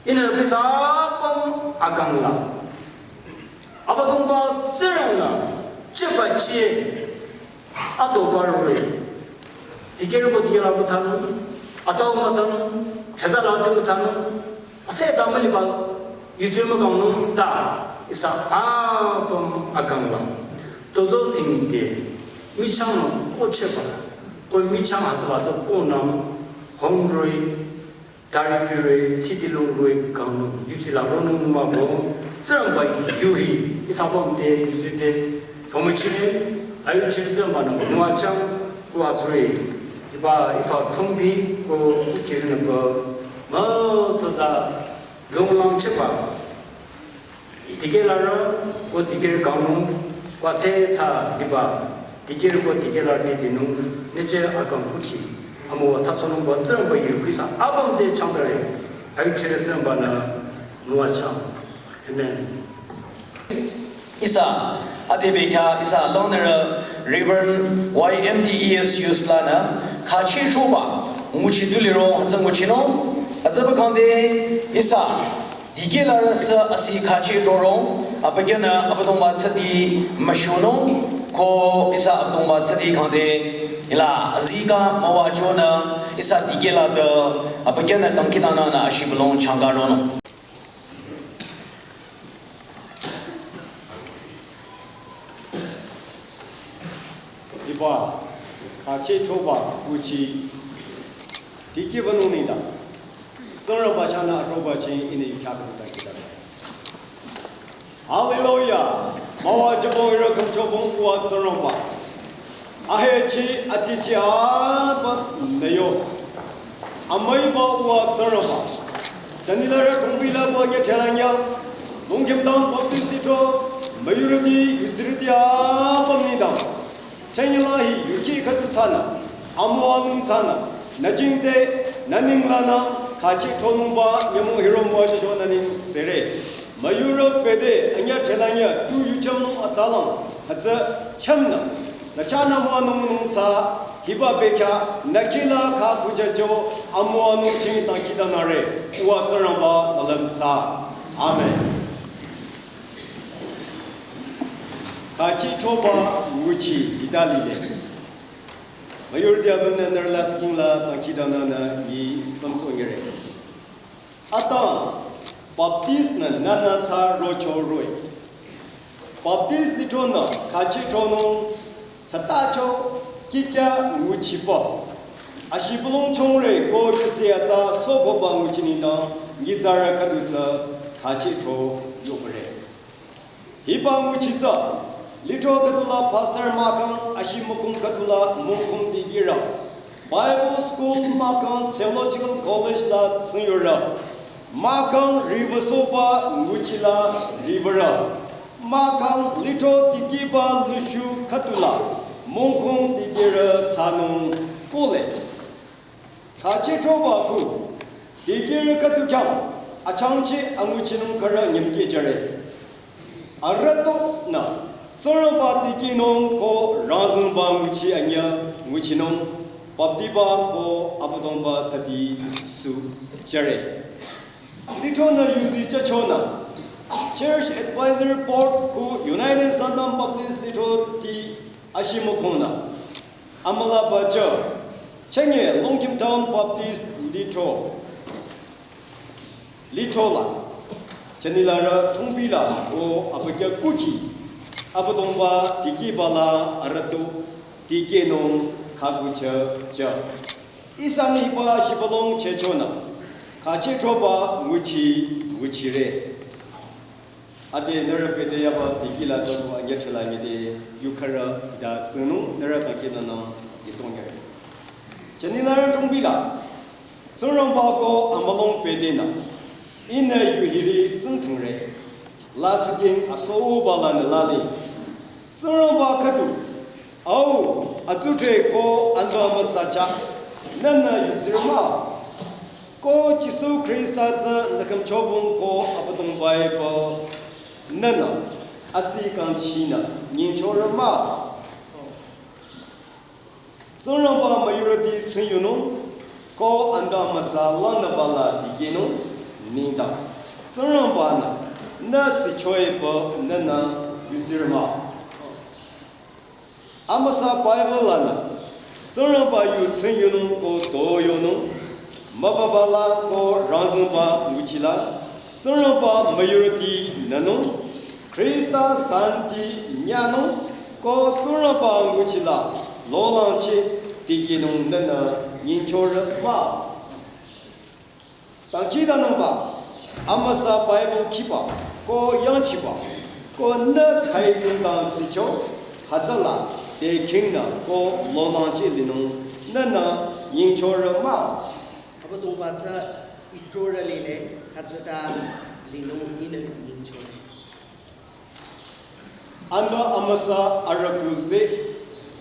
ina bisa apüm akangla. Abüdongba Tsingrangna, cheba chiye, atoba rore. Dikehrü ko dikehla mütsanung, atau mütsanung, cheza lati mütsanung, ase za müliba, yuje mükangnung ta, ihsa apüm akangla. Tozo tingde, michang ko cheba, ko michang hütsüba tsü ko nang, hong roi, Dari piroi, siti lung roi kang, yutsi la ronung mabo, Tsingrangba yu hi, ihsa apüm te, yutsi te, chomüchire, ayuchire Tsingrangba nü, nua chang, ko atsure, iba, ifa chungbi, ko kiri nü ba, ma, toza, lunglang cheba. Dikehlarü, ko dikehrü kangnung, ko atsetsa liba, dikehrü ko dikehlarü te dinung, nece akang kuchi, amüwa tsatsanungba Tsingrangba yu kuisa, apüm te changdare, ayuchire Tsingrangba nü, nua chang. Amen. Ihsa, ade bekya, ihsa, longnürü Reverend Y M T E S Yusuf lanü, khachi choba, nguchi duliro, hütsü nguchinung, hütsüba kangde, ihsa, dikehlarü sü asi khachi chorong, abükyünü Abüdongba tsüti müshunung, Ko ihsa atongba tsadi khangde, ila azika mawa chonü, ihsa dikehla de, abükyünü tangkitanü nü ashibülung changa ronung. Hiba, khachi thoba, nguchi, dikehbanung nida. Tsingrangba chahnü atroba ching ihnü yukhya kuta kita. Hallelujah. Mawa jabong ira kamchobong uwa Tsingrangba. Ahechi atichi aba nüyo. Amüiba uwa Tsingrangba. Janila ra thongpila ba nya thalanya. Longkhim Town Baptist Lithro, müyurüti, yutsirüti aba nida. Chanyüla hi yuki khüdu tsünü, amüwanung tsünü, nü jingte, nü ninglanü, khachi thonungba, nyümong hiroh müwa shishonü ning sere. Müyurü pede, anya thelanya, tu yuchamnung atsalang, hütsü chamnü, nü chahnü müwanung nung tsü, hiba bekhyah, nü kihla kha kujacho, amüwanung ching tangkitanüre, uwa Tsingrangba, nü lüm tsü. Amen. Khachi thoba nguchi hita lile. Müyurüti abinü nührü la singla tangkitanü nü nyi pamso nyere. Atang, Baptist nü nünü tsü rocho roh-i. Baptist Lithronü khachi thronung tsatacho kikya nguchiba. Ashibülung chongre ko yusi atsa sokoba nguchi nida nyitsarü khüdu tsü khachi thro yokre. Hiba nguchi tsü, Lithro khüdula pastor mahkhang ashimükung khüdula mongkong dikehrü. Bible school mahkhang theological college la tsingyurü. Mahkhang riwüsohba nguchi la riwürü. Mahkhang Lithro dikehba lushu khüdula mongkong dikehrü tsünung kole. Khachi thoba khu, dikehrü khüdu khyang, achangchi anguchinung khürü nyimkeh jüre. Arüh to nü, Tsingrangba dikehnung ko rangzüngba nguchi anyüh nguchinung, baptiba ko Abüdongba tsüti su jüre. Lithronü yuzi chachonü, Church Advisory Board ko United Sangtam Baptist Lithro ti ashimükongnü. Amüla bacha, chenge Longkhim Town Baptist Lithro. Lithro la, chanilarü thongpila o abükyü kuki, Abüdongba dikehba la arüh to dikehnung khakucha cha. Ihsanü hiba shibülung chechonü, khachi throba nguchi nguchire. Ade nührü pede yaba dikehla tsü anyüh thela nyide yukhürü ida tsünung nührü tangkitanü yisong nyere. Chanilarü thongpila, Tsingrangba ko amülung pedenü, ihnü yu hiri tsingdhingre, lasihking asohba lanü lale. Tsingrangba khüdu, au, atsudhre ko anba amüsa chah, nünü yutsirü mah. Ko Jisu Khrista tsü nü khümchobung ko Abüdongba-i ko nünü asi kangchinü nyingchorü mah. Tsingrangba müyurüti tsingyunung ko anba amüsa langnüba la dikehnung nengdang. Tsingrangba-nü nü tsichoepü nünü yutsirü mah. Amüsa Bible lanü, Tsingrangba yu tsingyunung ko toyonung, mübüba la ko rangzüngba nguchi la, Tsingrangba müyurüti nünung, Khrista santi nyanung, ko Tsingrangba nguchi la, lolangchi dikehnung nünü nyingchorü mah. Tangkitanungba, amüsa Bible khiba, ko yangchiba, ko nü khai nengdang tsicho, hütsüla, te khingnü, ko lolangchi linung, nünü nyingchorü mah. Abüdongba tsü itrorü lile, hütsüta linung ihnü nyingchorü. Anba amüsa arüku ze,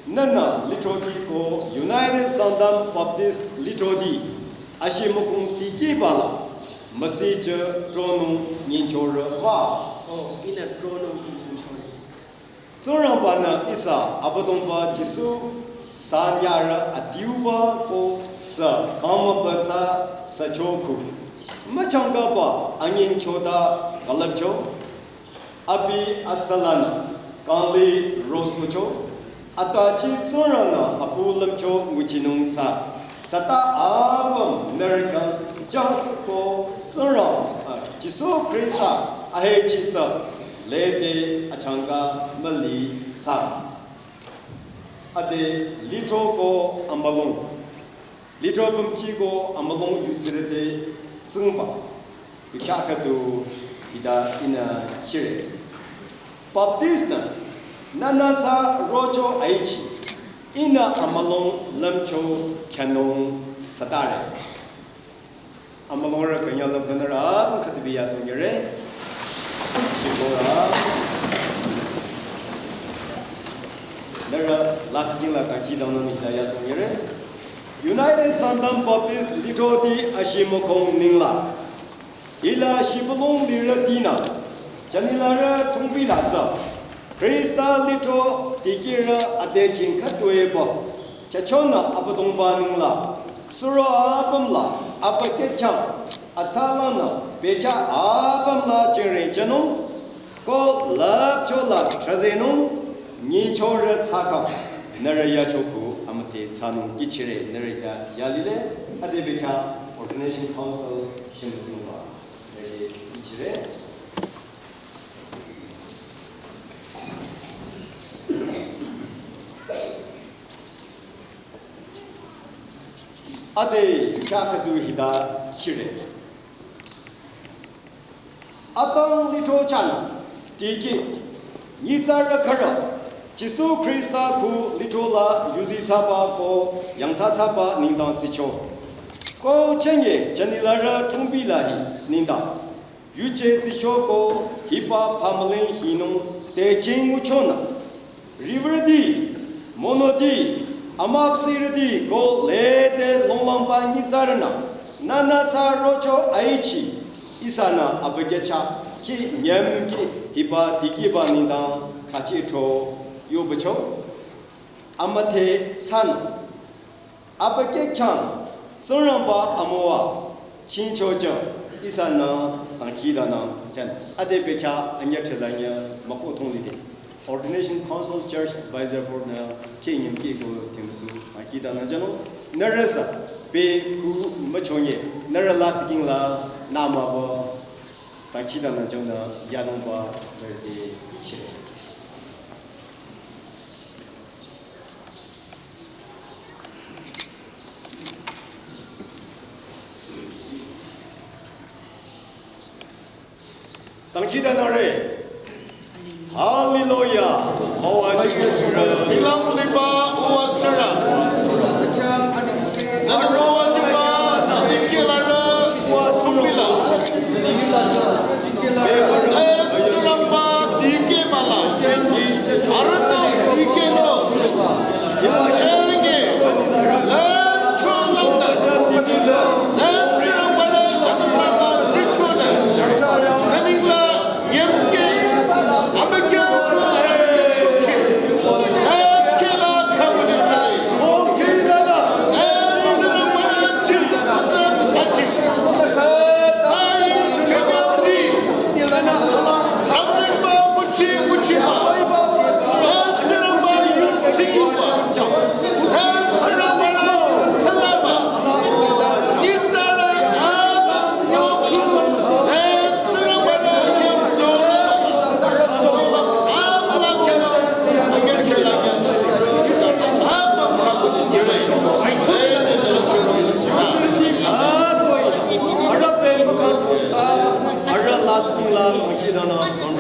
nünü Lithroti ko United Sangtam Baptist Lithroti, ashimükung tikehba la, müsicheh tronung nyingchorü mah. Oh, ihnü tronung nyingchorü. Tsingrangba-nü ihsa Abüdongba Jisu sanyarü adiuba ko sü kangmübü tsü sücho khu. Müchangkaba anyingchota külüpcho. Abi asalanü, Kangli Rose ngucho, atachi Tsingrang-nü apu lümcho nguchinung tsü, süta apüm nührü khyang chance ko Tsingrang, ah, Jisu Khrista ahechi tsü, lede achangka müli tsü. Ade lithro ko amülung. Lithro pümji ko amülung yutsirü te tsingba. Bikya khüdu hita ihnü shire. Baptist-nü nünü tsü rocho aichi. Ihnü amülung lümcho khyünung sütare. Amülungrü künyang lümkhünrü apüm khüdu bi yasongnyire. Shibora. Nührü lasih la dangkhidangnang nengdang yasongnyire. United Sangtam Baptist lithroti ashimükong ninglang. Hila shibülung lirütinü, jünirü thungpila tsü, Khrista lithro dikehrü ade khing khütoi pü, khyüchonü Abüdongba nengla, suro apüm la, abükyü khyang, atsalanü, bekhyah apüm la jingre jünung, ko lüpcho la thrüzenung, nyichorü tsaka, nührü yacho khu amüte thsanung kihchire nührü ta yalile, ade bekhyah Ordination Council shemüsunungba, nührü kihchire. Ade bekhyah khüdu hita shire. Atang lithro chah, tikeh, nyitsarü khürü, Jisu Khrista khu lithro la yuzi thsaba ko yangthsa thsaba nengdang tsicho. Ko chünye jünirü thungpila hi nengdang. Yuje tsicho ko hiba phamüling hinung te khing nguchonü. Riwürüti, monoti, amüpsirüti ko lede longlangba nyitsarünü, nünü tsü rocho aichi, ihsanü abükyü chah, khi nyüm khi hiba dikehba nengdang khachi thro yobacho, amüte thsanü. Abükyü khyang, Tsingrangba amüwa, chingcho jang, ihsanü dangkhidangnang jang, ade bekhyah anyüh thülanyüh mükoh thung lide. Ordination Council Church Advisor Board nü, khe nyüm kih ko thimsu, dangkhidangnang jang, nührü sü, be khu müchonye, nührü lasih la, nümüba, dangkhidangnang jang nü, yanungba, nührü te, ichire. Dangkhidangnangre. Hallelujah. Mawa jingre. Hilang liba uwa sera. Nührü rowa jingba, nührü dikehlarü, tsumpila. Eh, Tsingrangba dikehbala. Arüh dikehno. Chenge, lümcho lümda. Lüm Tsingrangba-nü, Abüdongba jichonü. Nü nengla, nyümke, abükyü ko, abükyü ko, lümke la khabu jichonü. Lüm Tsingrangba-nü, jingka pata, aji. Sai, khabu di. Abüdongba, Arüh lasih la dangkhidangnang jang.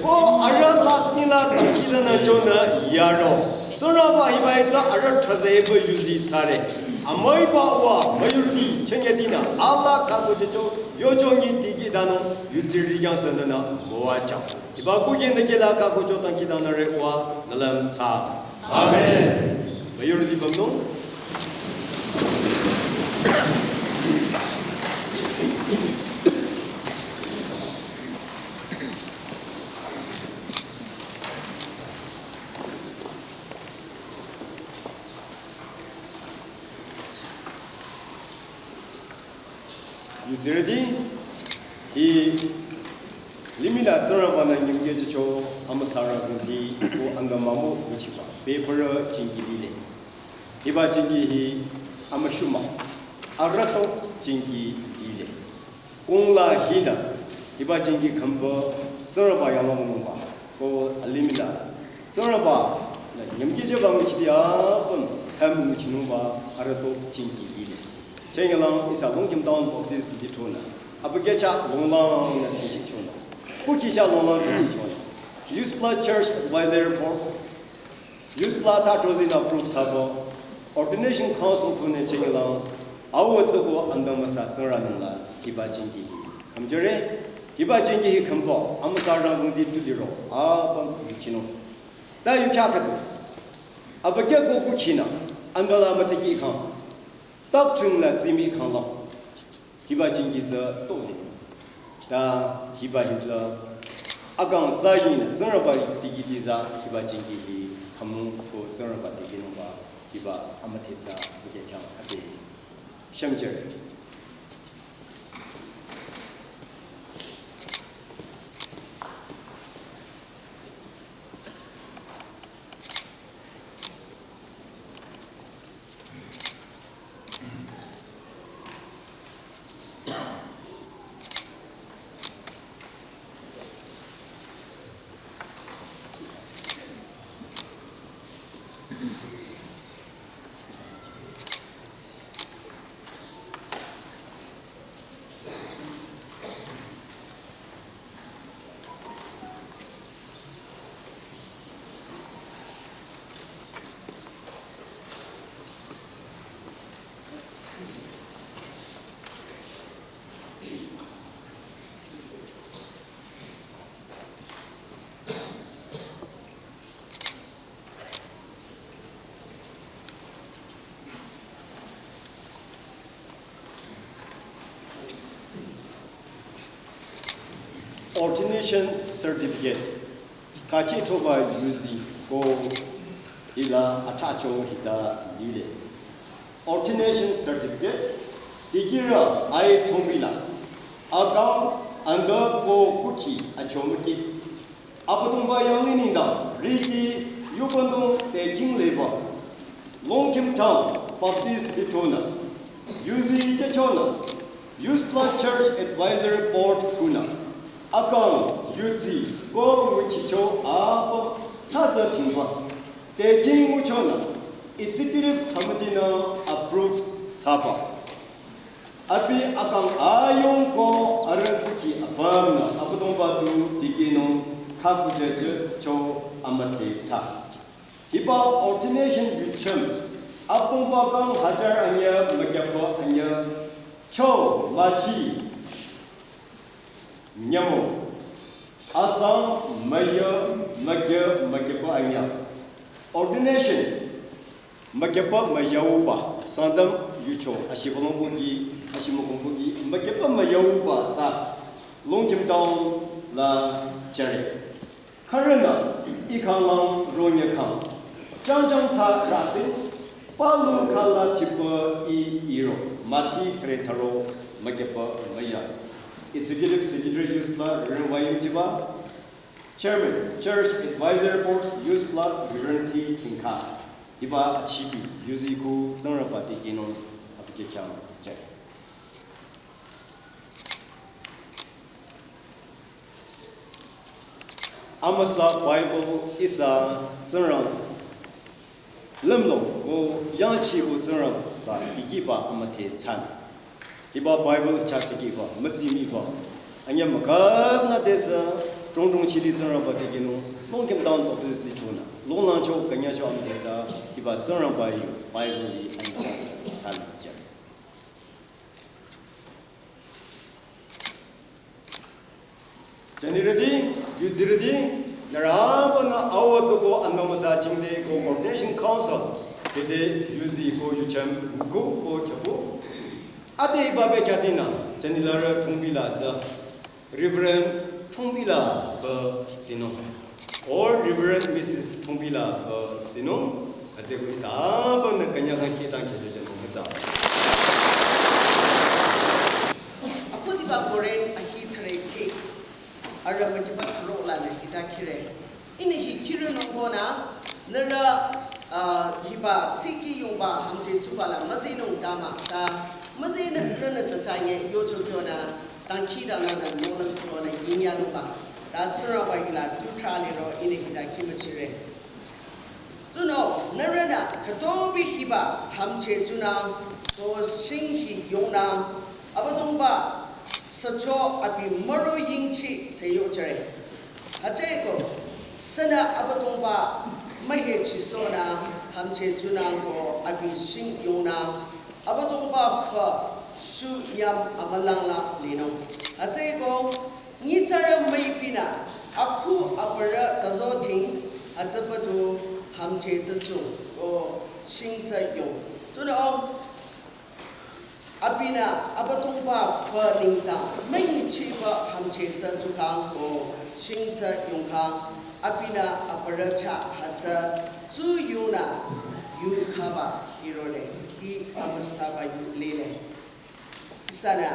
Ko arüh lasih la dangkhidangnang jang nü yaro. Tsingrangba hiba-i tsü arüh thrüze pü yuzi thsare. Amüiba uwa müyurüti chünyetinü ala khaku jücho yocho nyi dikehdanung yutsirü khyang sününü müwajang. Hiba kukye nü kehla khaku jo dangkhidangnangre uwa nü lüm thsa. Amen. Müyurüti bamnung. Yutsirüti, hi Limih la Tsingrangba-nü nyümkehjücho amüsa rangzüngdi ko anda mümo nguchiba bebürü jingki lile. Hiba jingki hi amüshuma, arüto jingki lile. Kongla hinü hiba jingki khümba Tsingrangba yanglang nungba ko alimih la Tsingrangba-nü nyümkehjüba nguchidi apüm hem nguchinungba arüto jingki lile. Chengilang ihsa Longkhim Town Baptist Lithronü abükyü chah longlangnü thingchichonü, kukhi chah longlang thingchichonü, Youth Pla Church Advisory Board, Youth Pla thsatrozin approve thsaba, Ordination Council khunü chengilang awo tsüko anda müsa Tsingrang nengla hiba jingki hi khümjüre. Hiba jingki hi khümba amüsa rangzüngdi tu liro apüm nguchinung. Ta yu kya khüdu abükyü ko kukhinü anda la mütiki khang, tak chungla tsimi khangla hiba jingki tsü toli. Ta hiba hi tsü akang tsü yinü Tsingrangba tikehti tsü hiba jingki hi khümung ko Tsingrangba tikehnungba hiba amüdhe tsü abükyü khyang ade shümjüre. Ordination certificate. Kachi thoba yuzi ko hila athsacho hita lile. Ordination certificate. Tikehra ai thongbi la akang anda ko kukhi achomüki Abüdongba yanglih nengdang riti yubandong te king leba Longkhim Town Baptist Lithronü yuzi jüchonü Youth Pla Church Advisory Board khunü akang yuzi ko nguchicho apüm thsatsü thingba te king nguchonü Executive Committee nü approve thsaba. Abi akang ayong ko arüh kukhi apümnü Abüdongba tu tikehnung khakujüjücho amüdhe thsa. Hiba ordination yuchüm Abüdongba kang hajar anyü mükyüpa anyü cho müchi nyümong asang müyü mükyü mükyüpa anyü. Ordination mükyüpa müyauba Sangtam yucho ashibülung buki ashimükong buki mükyüpa müyauba tsü Longkhim Town la jüre. Khürünü i khanglang ronyü khang jangjang tsü rasi palu khala thipa i iro müthi thre tharo mükyüpa müyü. Executive Secretary Youth Pla Reverend Y M Chiba, Chairman Church Advisory Board Youth Pla Reverend T Kingkha. Hiba achibi yuzi ko Tsingrangba tikehnung abükyü khyang jüre. Amüsa Bible ihsa Tsingrang lümlong ko yangchi ko Tsingrangba tikehba amüdhe thsanü. Hiba Bible chah tikehba mütsimiba anyü mükapnü tesü chongchong chidi Tsingrangba tikehnung Longkhim Town Baptist Lithronü longlangcho künyacho amüdhe thsa hiba Tsingrangba yu Bible li anyü thsanü thali jüre. Jünirüti, yuzirüti, nührü apümnü awo tsüko anbü müsa jingte ko Ordination Council, kete yuzi ko yuchüm nguko ko khyüko. Ade hiba bekhyah dinü, jüni larü Thongpila tsü, Reverend Thongpila pü tsinung. Or Reverend Missus Thongpila pü tsinung. Hütsüeko ihsa apümnü künyang kang kih tang khyücho jünung mütsa. Akhudiba koren ahi thüre kih. Arüh mükiba thüro lanü hita khire. Ihnü hi khire nungkonü, nührü, ah, hiba siki yungba hamche tsuba la müzinung dama ta, müzinü rünü sachanye yocho kyonü, dangkhidangnangnü nonang kyonü yingyanungba. Ta Tsingrangba hila tu tra liro ihnü hita khimüchire. Tunüo, nührünü khütobi hiba hamche tsunü, ko shing hi yongnü, Abüdongba sücho abi müro yingchi se yojüre. Hütsüeko, sünü Abüdongba mühechisohnü hamche tsunü ko abi shing yongnü, Abüdongba fü shu nyam amülang la linung. Hütsüeko, nyitsarü müipinü, akhu aparü tazoting, hütsübadu hamche tsü tsu, ko shing tsü yong. Tunüo, abinü Abüdongba fü nengdang, münyichiba hamche tsü tsukhang ko shing tsü yongkhang, abinü aparü chah hütsü tsuyungnü yukhaba hirole, hi amüsaba yu lile. Ihsanü,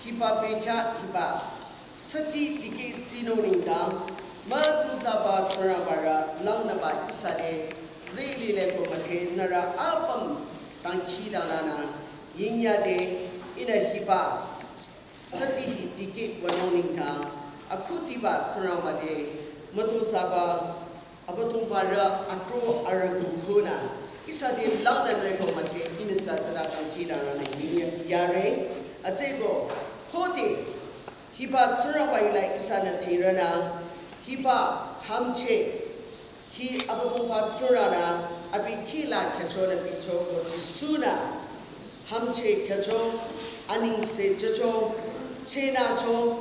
hiba bekhyah hiba, tsüti dikeh tsinung nengdang, mütozahba Tsingrangba rü langnüba ihsa te, zeh lile ko müdhe nührü apüm dangkhidangnangnü, yingyade, ihnü hiba, tsüti hi dikeh wünung nengdang, akhudiba Tsingrangba te, mütozahba, Abüdongba rü atro arüh kukhunü, ihsa te langnü noe ko müdhe, ihnü sü tsüta dangkhidangnangnü yingyare, hütsüeko, khode, hiba Tsingrangba yula ihsanü tirünü, hiba hamche, hi Abüdongba Tsingrang nü, abi kihla khyüchonü bicho ko Jisu nü, hamche khyücho, anengse jücho, chenücho,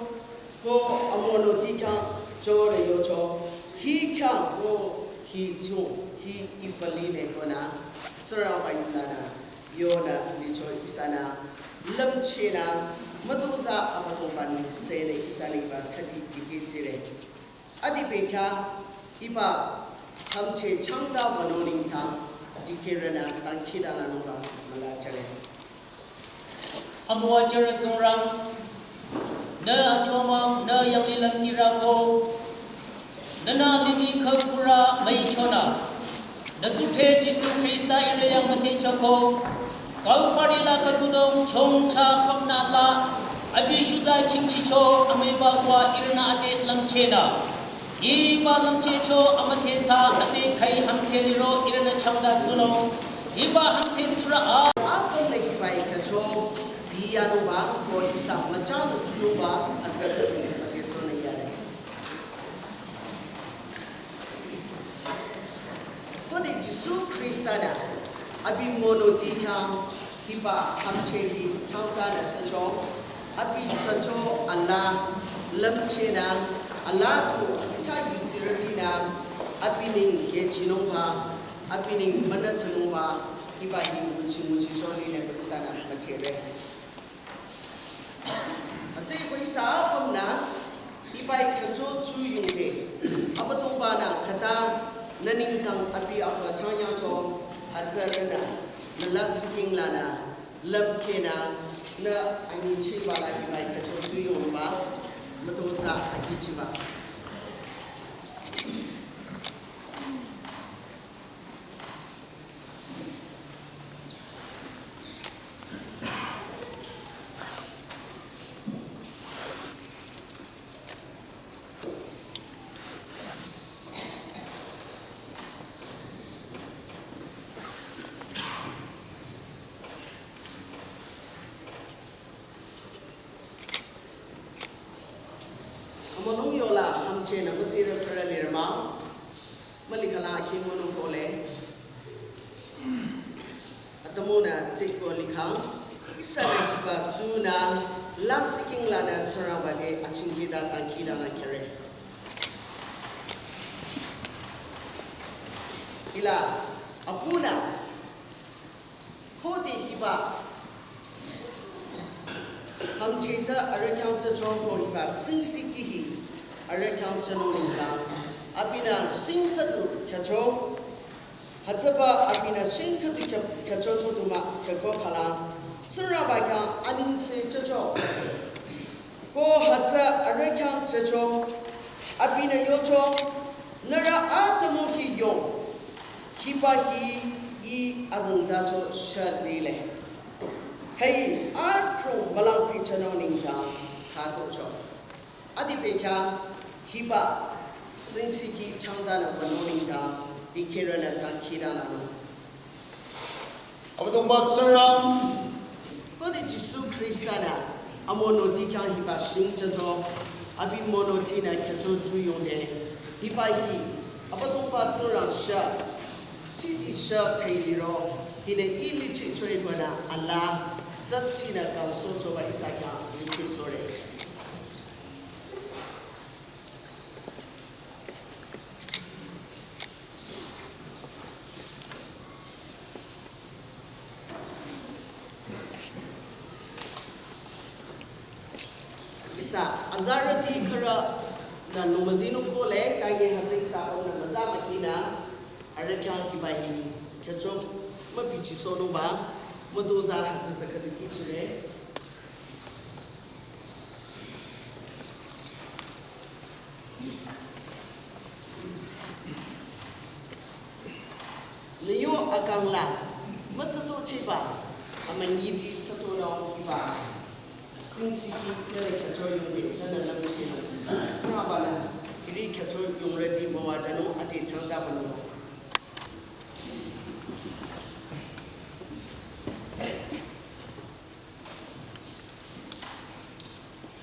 ko amonoti khyang, chonü yocho, hi khyang ko hi tsu, hi ifü lile konü, Tsingrangba yunü nü, yonü licho ihsanü, lümchehnü, mütozah Abüdongba nengsenü ihsanü hiba tsüti dikeh tsire. Adi bekhyah, hiba, hamche changta wünung nengdang, dikehrünü dangkhidangnangnungba müla jüre. Amüwa jüre Tsingrang, nü achomang, nü yanglilüm tirako, nünü mimi khükurü müichonü, nü tsudhre Jisu Khrista ihrü yang müthehchoko, Kalvari la khüdunung chongcha khapnü la, abi shuta khingchicho amüiba kua ihrünü ade lümchehnü. Hiba lümchehcho amüthehthsa ade khai hamche liro ihrünü changta tsunung. Hiba hamche tsurü a. Apümnü hiba ikhacho, biyanungba, ko ihsa müchanü tsunungba, atsarü müthehsohnü yare. Khode Jisu Khrista nü abi monoti khyang hiba hamche hi changtanü jücho, abi sücho alaa lümchehnü, alaa tu abi chah yudsirütinü, abi neng hechinungba, abi neng münüthsanungba, hiba hi nguchi nguchicho lile ko ihsanü müdhere. Atsüko ihsa apümnü, hiba ikhacho tsuyungde, Abüdongba nü khüta nü nengdang abi afü changyangcho, atsarünü, nü lasihking lanü, lümkehnü, nü anyichiba la hiba ikhacho tsuyungba, mütozah akichiba. Amülung yola hamchehnü mütsirü khürü lirü mah. Mülikhala akhi ngunung kole. Atümungnü tsiko likhang. Ihsa nü hiba tsunü lasihking lanü Tsingrangba te achingkida dangkhidangnang khyare. Hila, apunü, khode hiba hamche tsü arüh khyang jücho ko hiba singsih kihi arüh khyang jünung nengdang, abinü shing khüdu khyücho, hütsüba abinü shing khüdu khyü-, khyüchocho du mah khyüko khala, Tsingrangba khyang anengse jücho. Ko hütsü arüh khyang jücho, abinü yocho, nührü atümung hi yong, hiba hi I azengtacho shah lile. Khüi adrong mülangpi jünung nengdang khütocho. Adi bekhyah hiba sinsiki changtanü wünung nengdang dikehrünü dangkhidangnangnung. Abüdongba Tsingrang. Khode Jisu Khrista-nü amonoti khyang hiba shing jücho, abi monotinü khyücho tsuyongde, hiba hi Abüdongba Tsingrang shah, chiti shah thali ro, hinü I lichi choikonü alaa, tsapchinü kangsohchoba ihsa khyang lichisohre. Ihsa azarüti khürünü lümüzinung kohle, tangi hütsü ihsa aunü müza mükinü, arüh khyang hiba hi khyücho mübichisohnungba, mütozah hütsü sü khüdu kihchire. Nü yo akang la, mütsatochehba, amünyiti tsatohnung hiba sinsiki kere khyücho yongde, lanü lümchehnung. Tsingrangba-nü hiri khyücho yongrüti müwajünung ade changtabanung.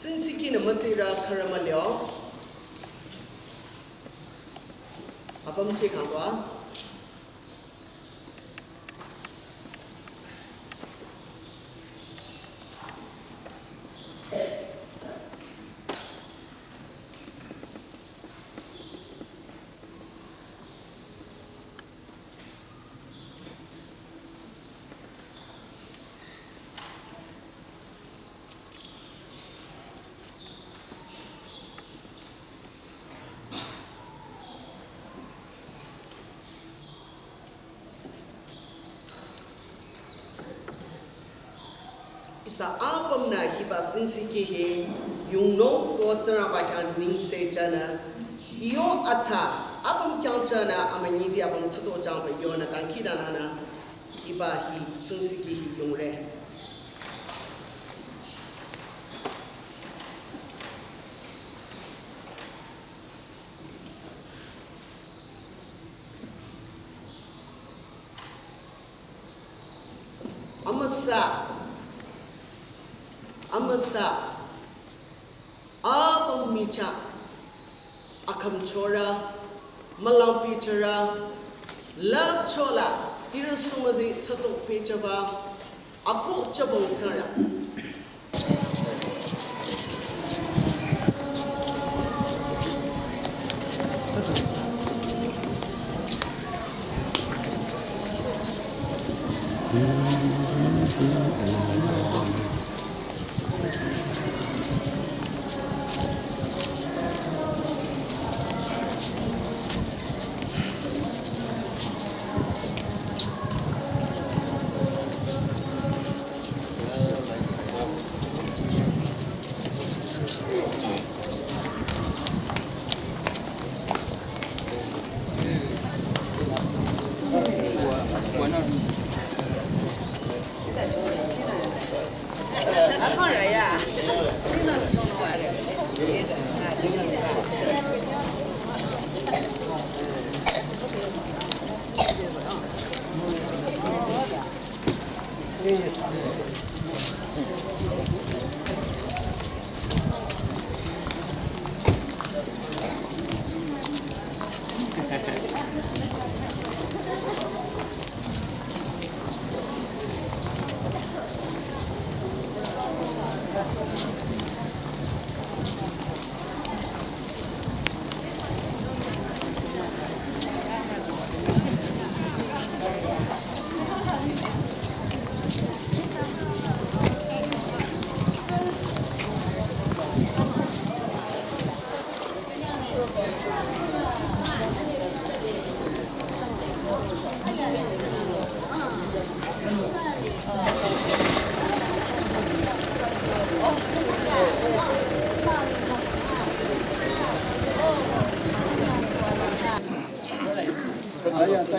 Sinsikinü mütirü khürü mülio. Apüm chekangwa. Ihsa apümnü hiba sinsiki hi yungnung ko Tsingrangba khyang nengse jünü, iyo atsa apüm khyang jünü amünyiti apüm tsüto jangba yonü dangkhidangnangnü hiba hi sinsiki hi yungre. Amüsa, amüsa, apüm michah, akhümchorü, mülangpichorü, lümchola, ihrü sumüzi tsüto pehjüba, akoh jübong Tsingrang.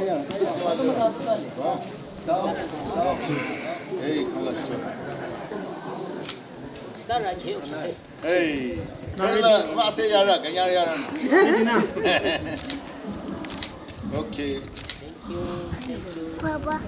Hey, come on. Hey, kala, mase yara, kanyar yara. Okay. Baba.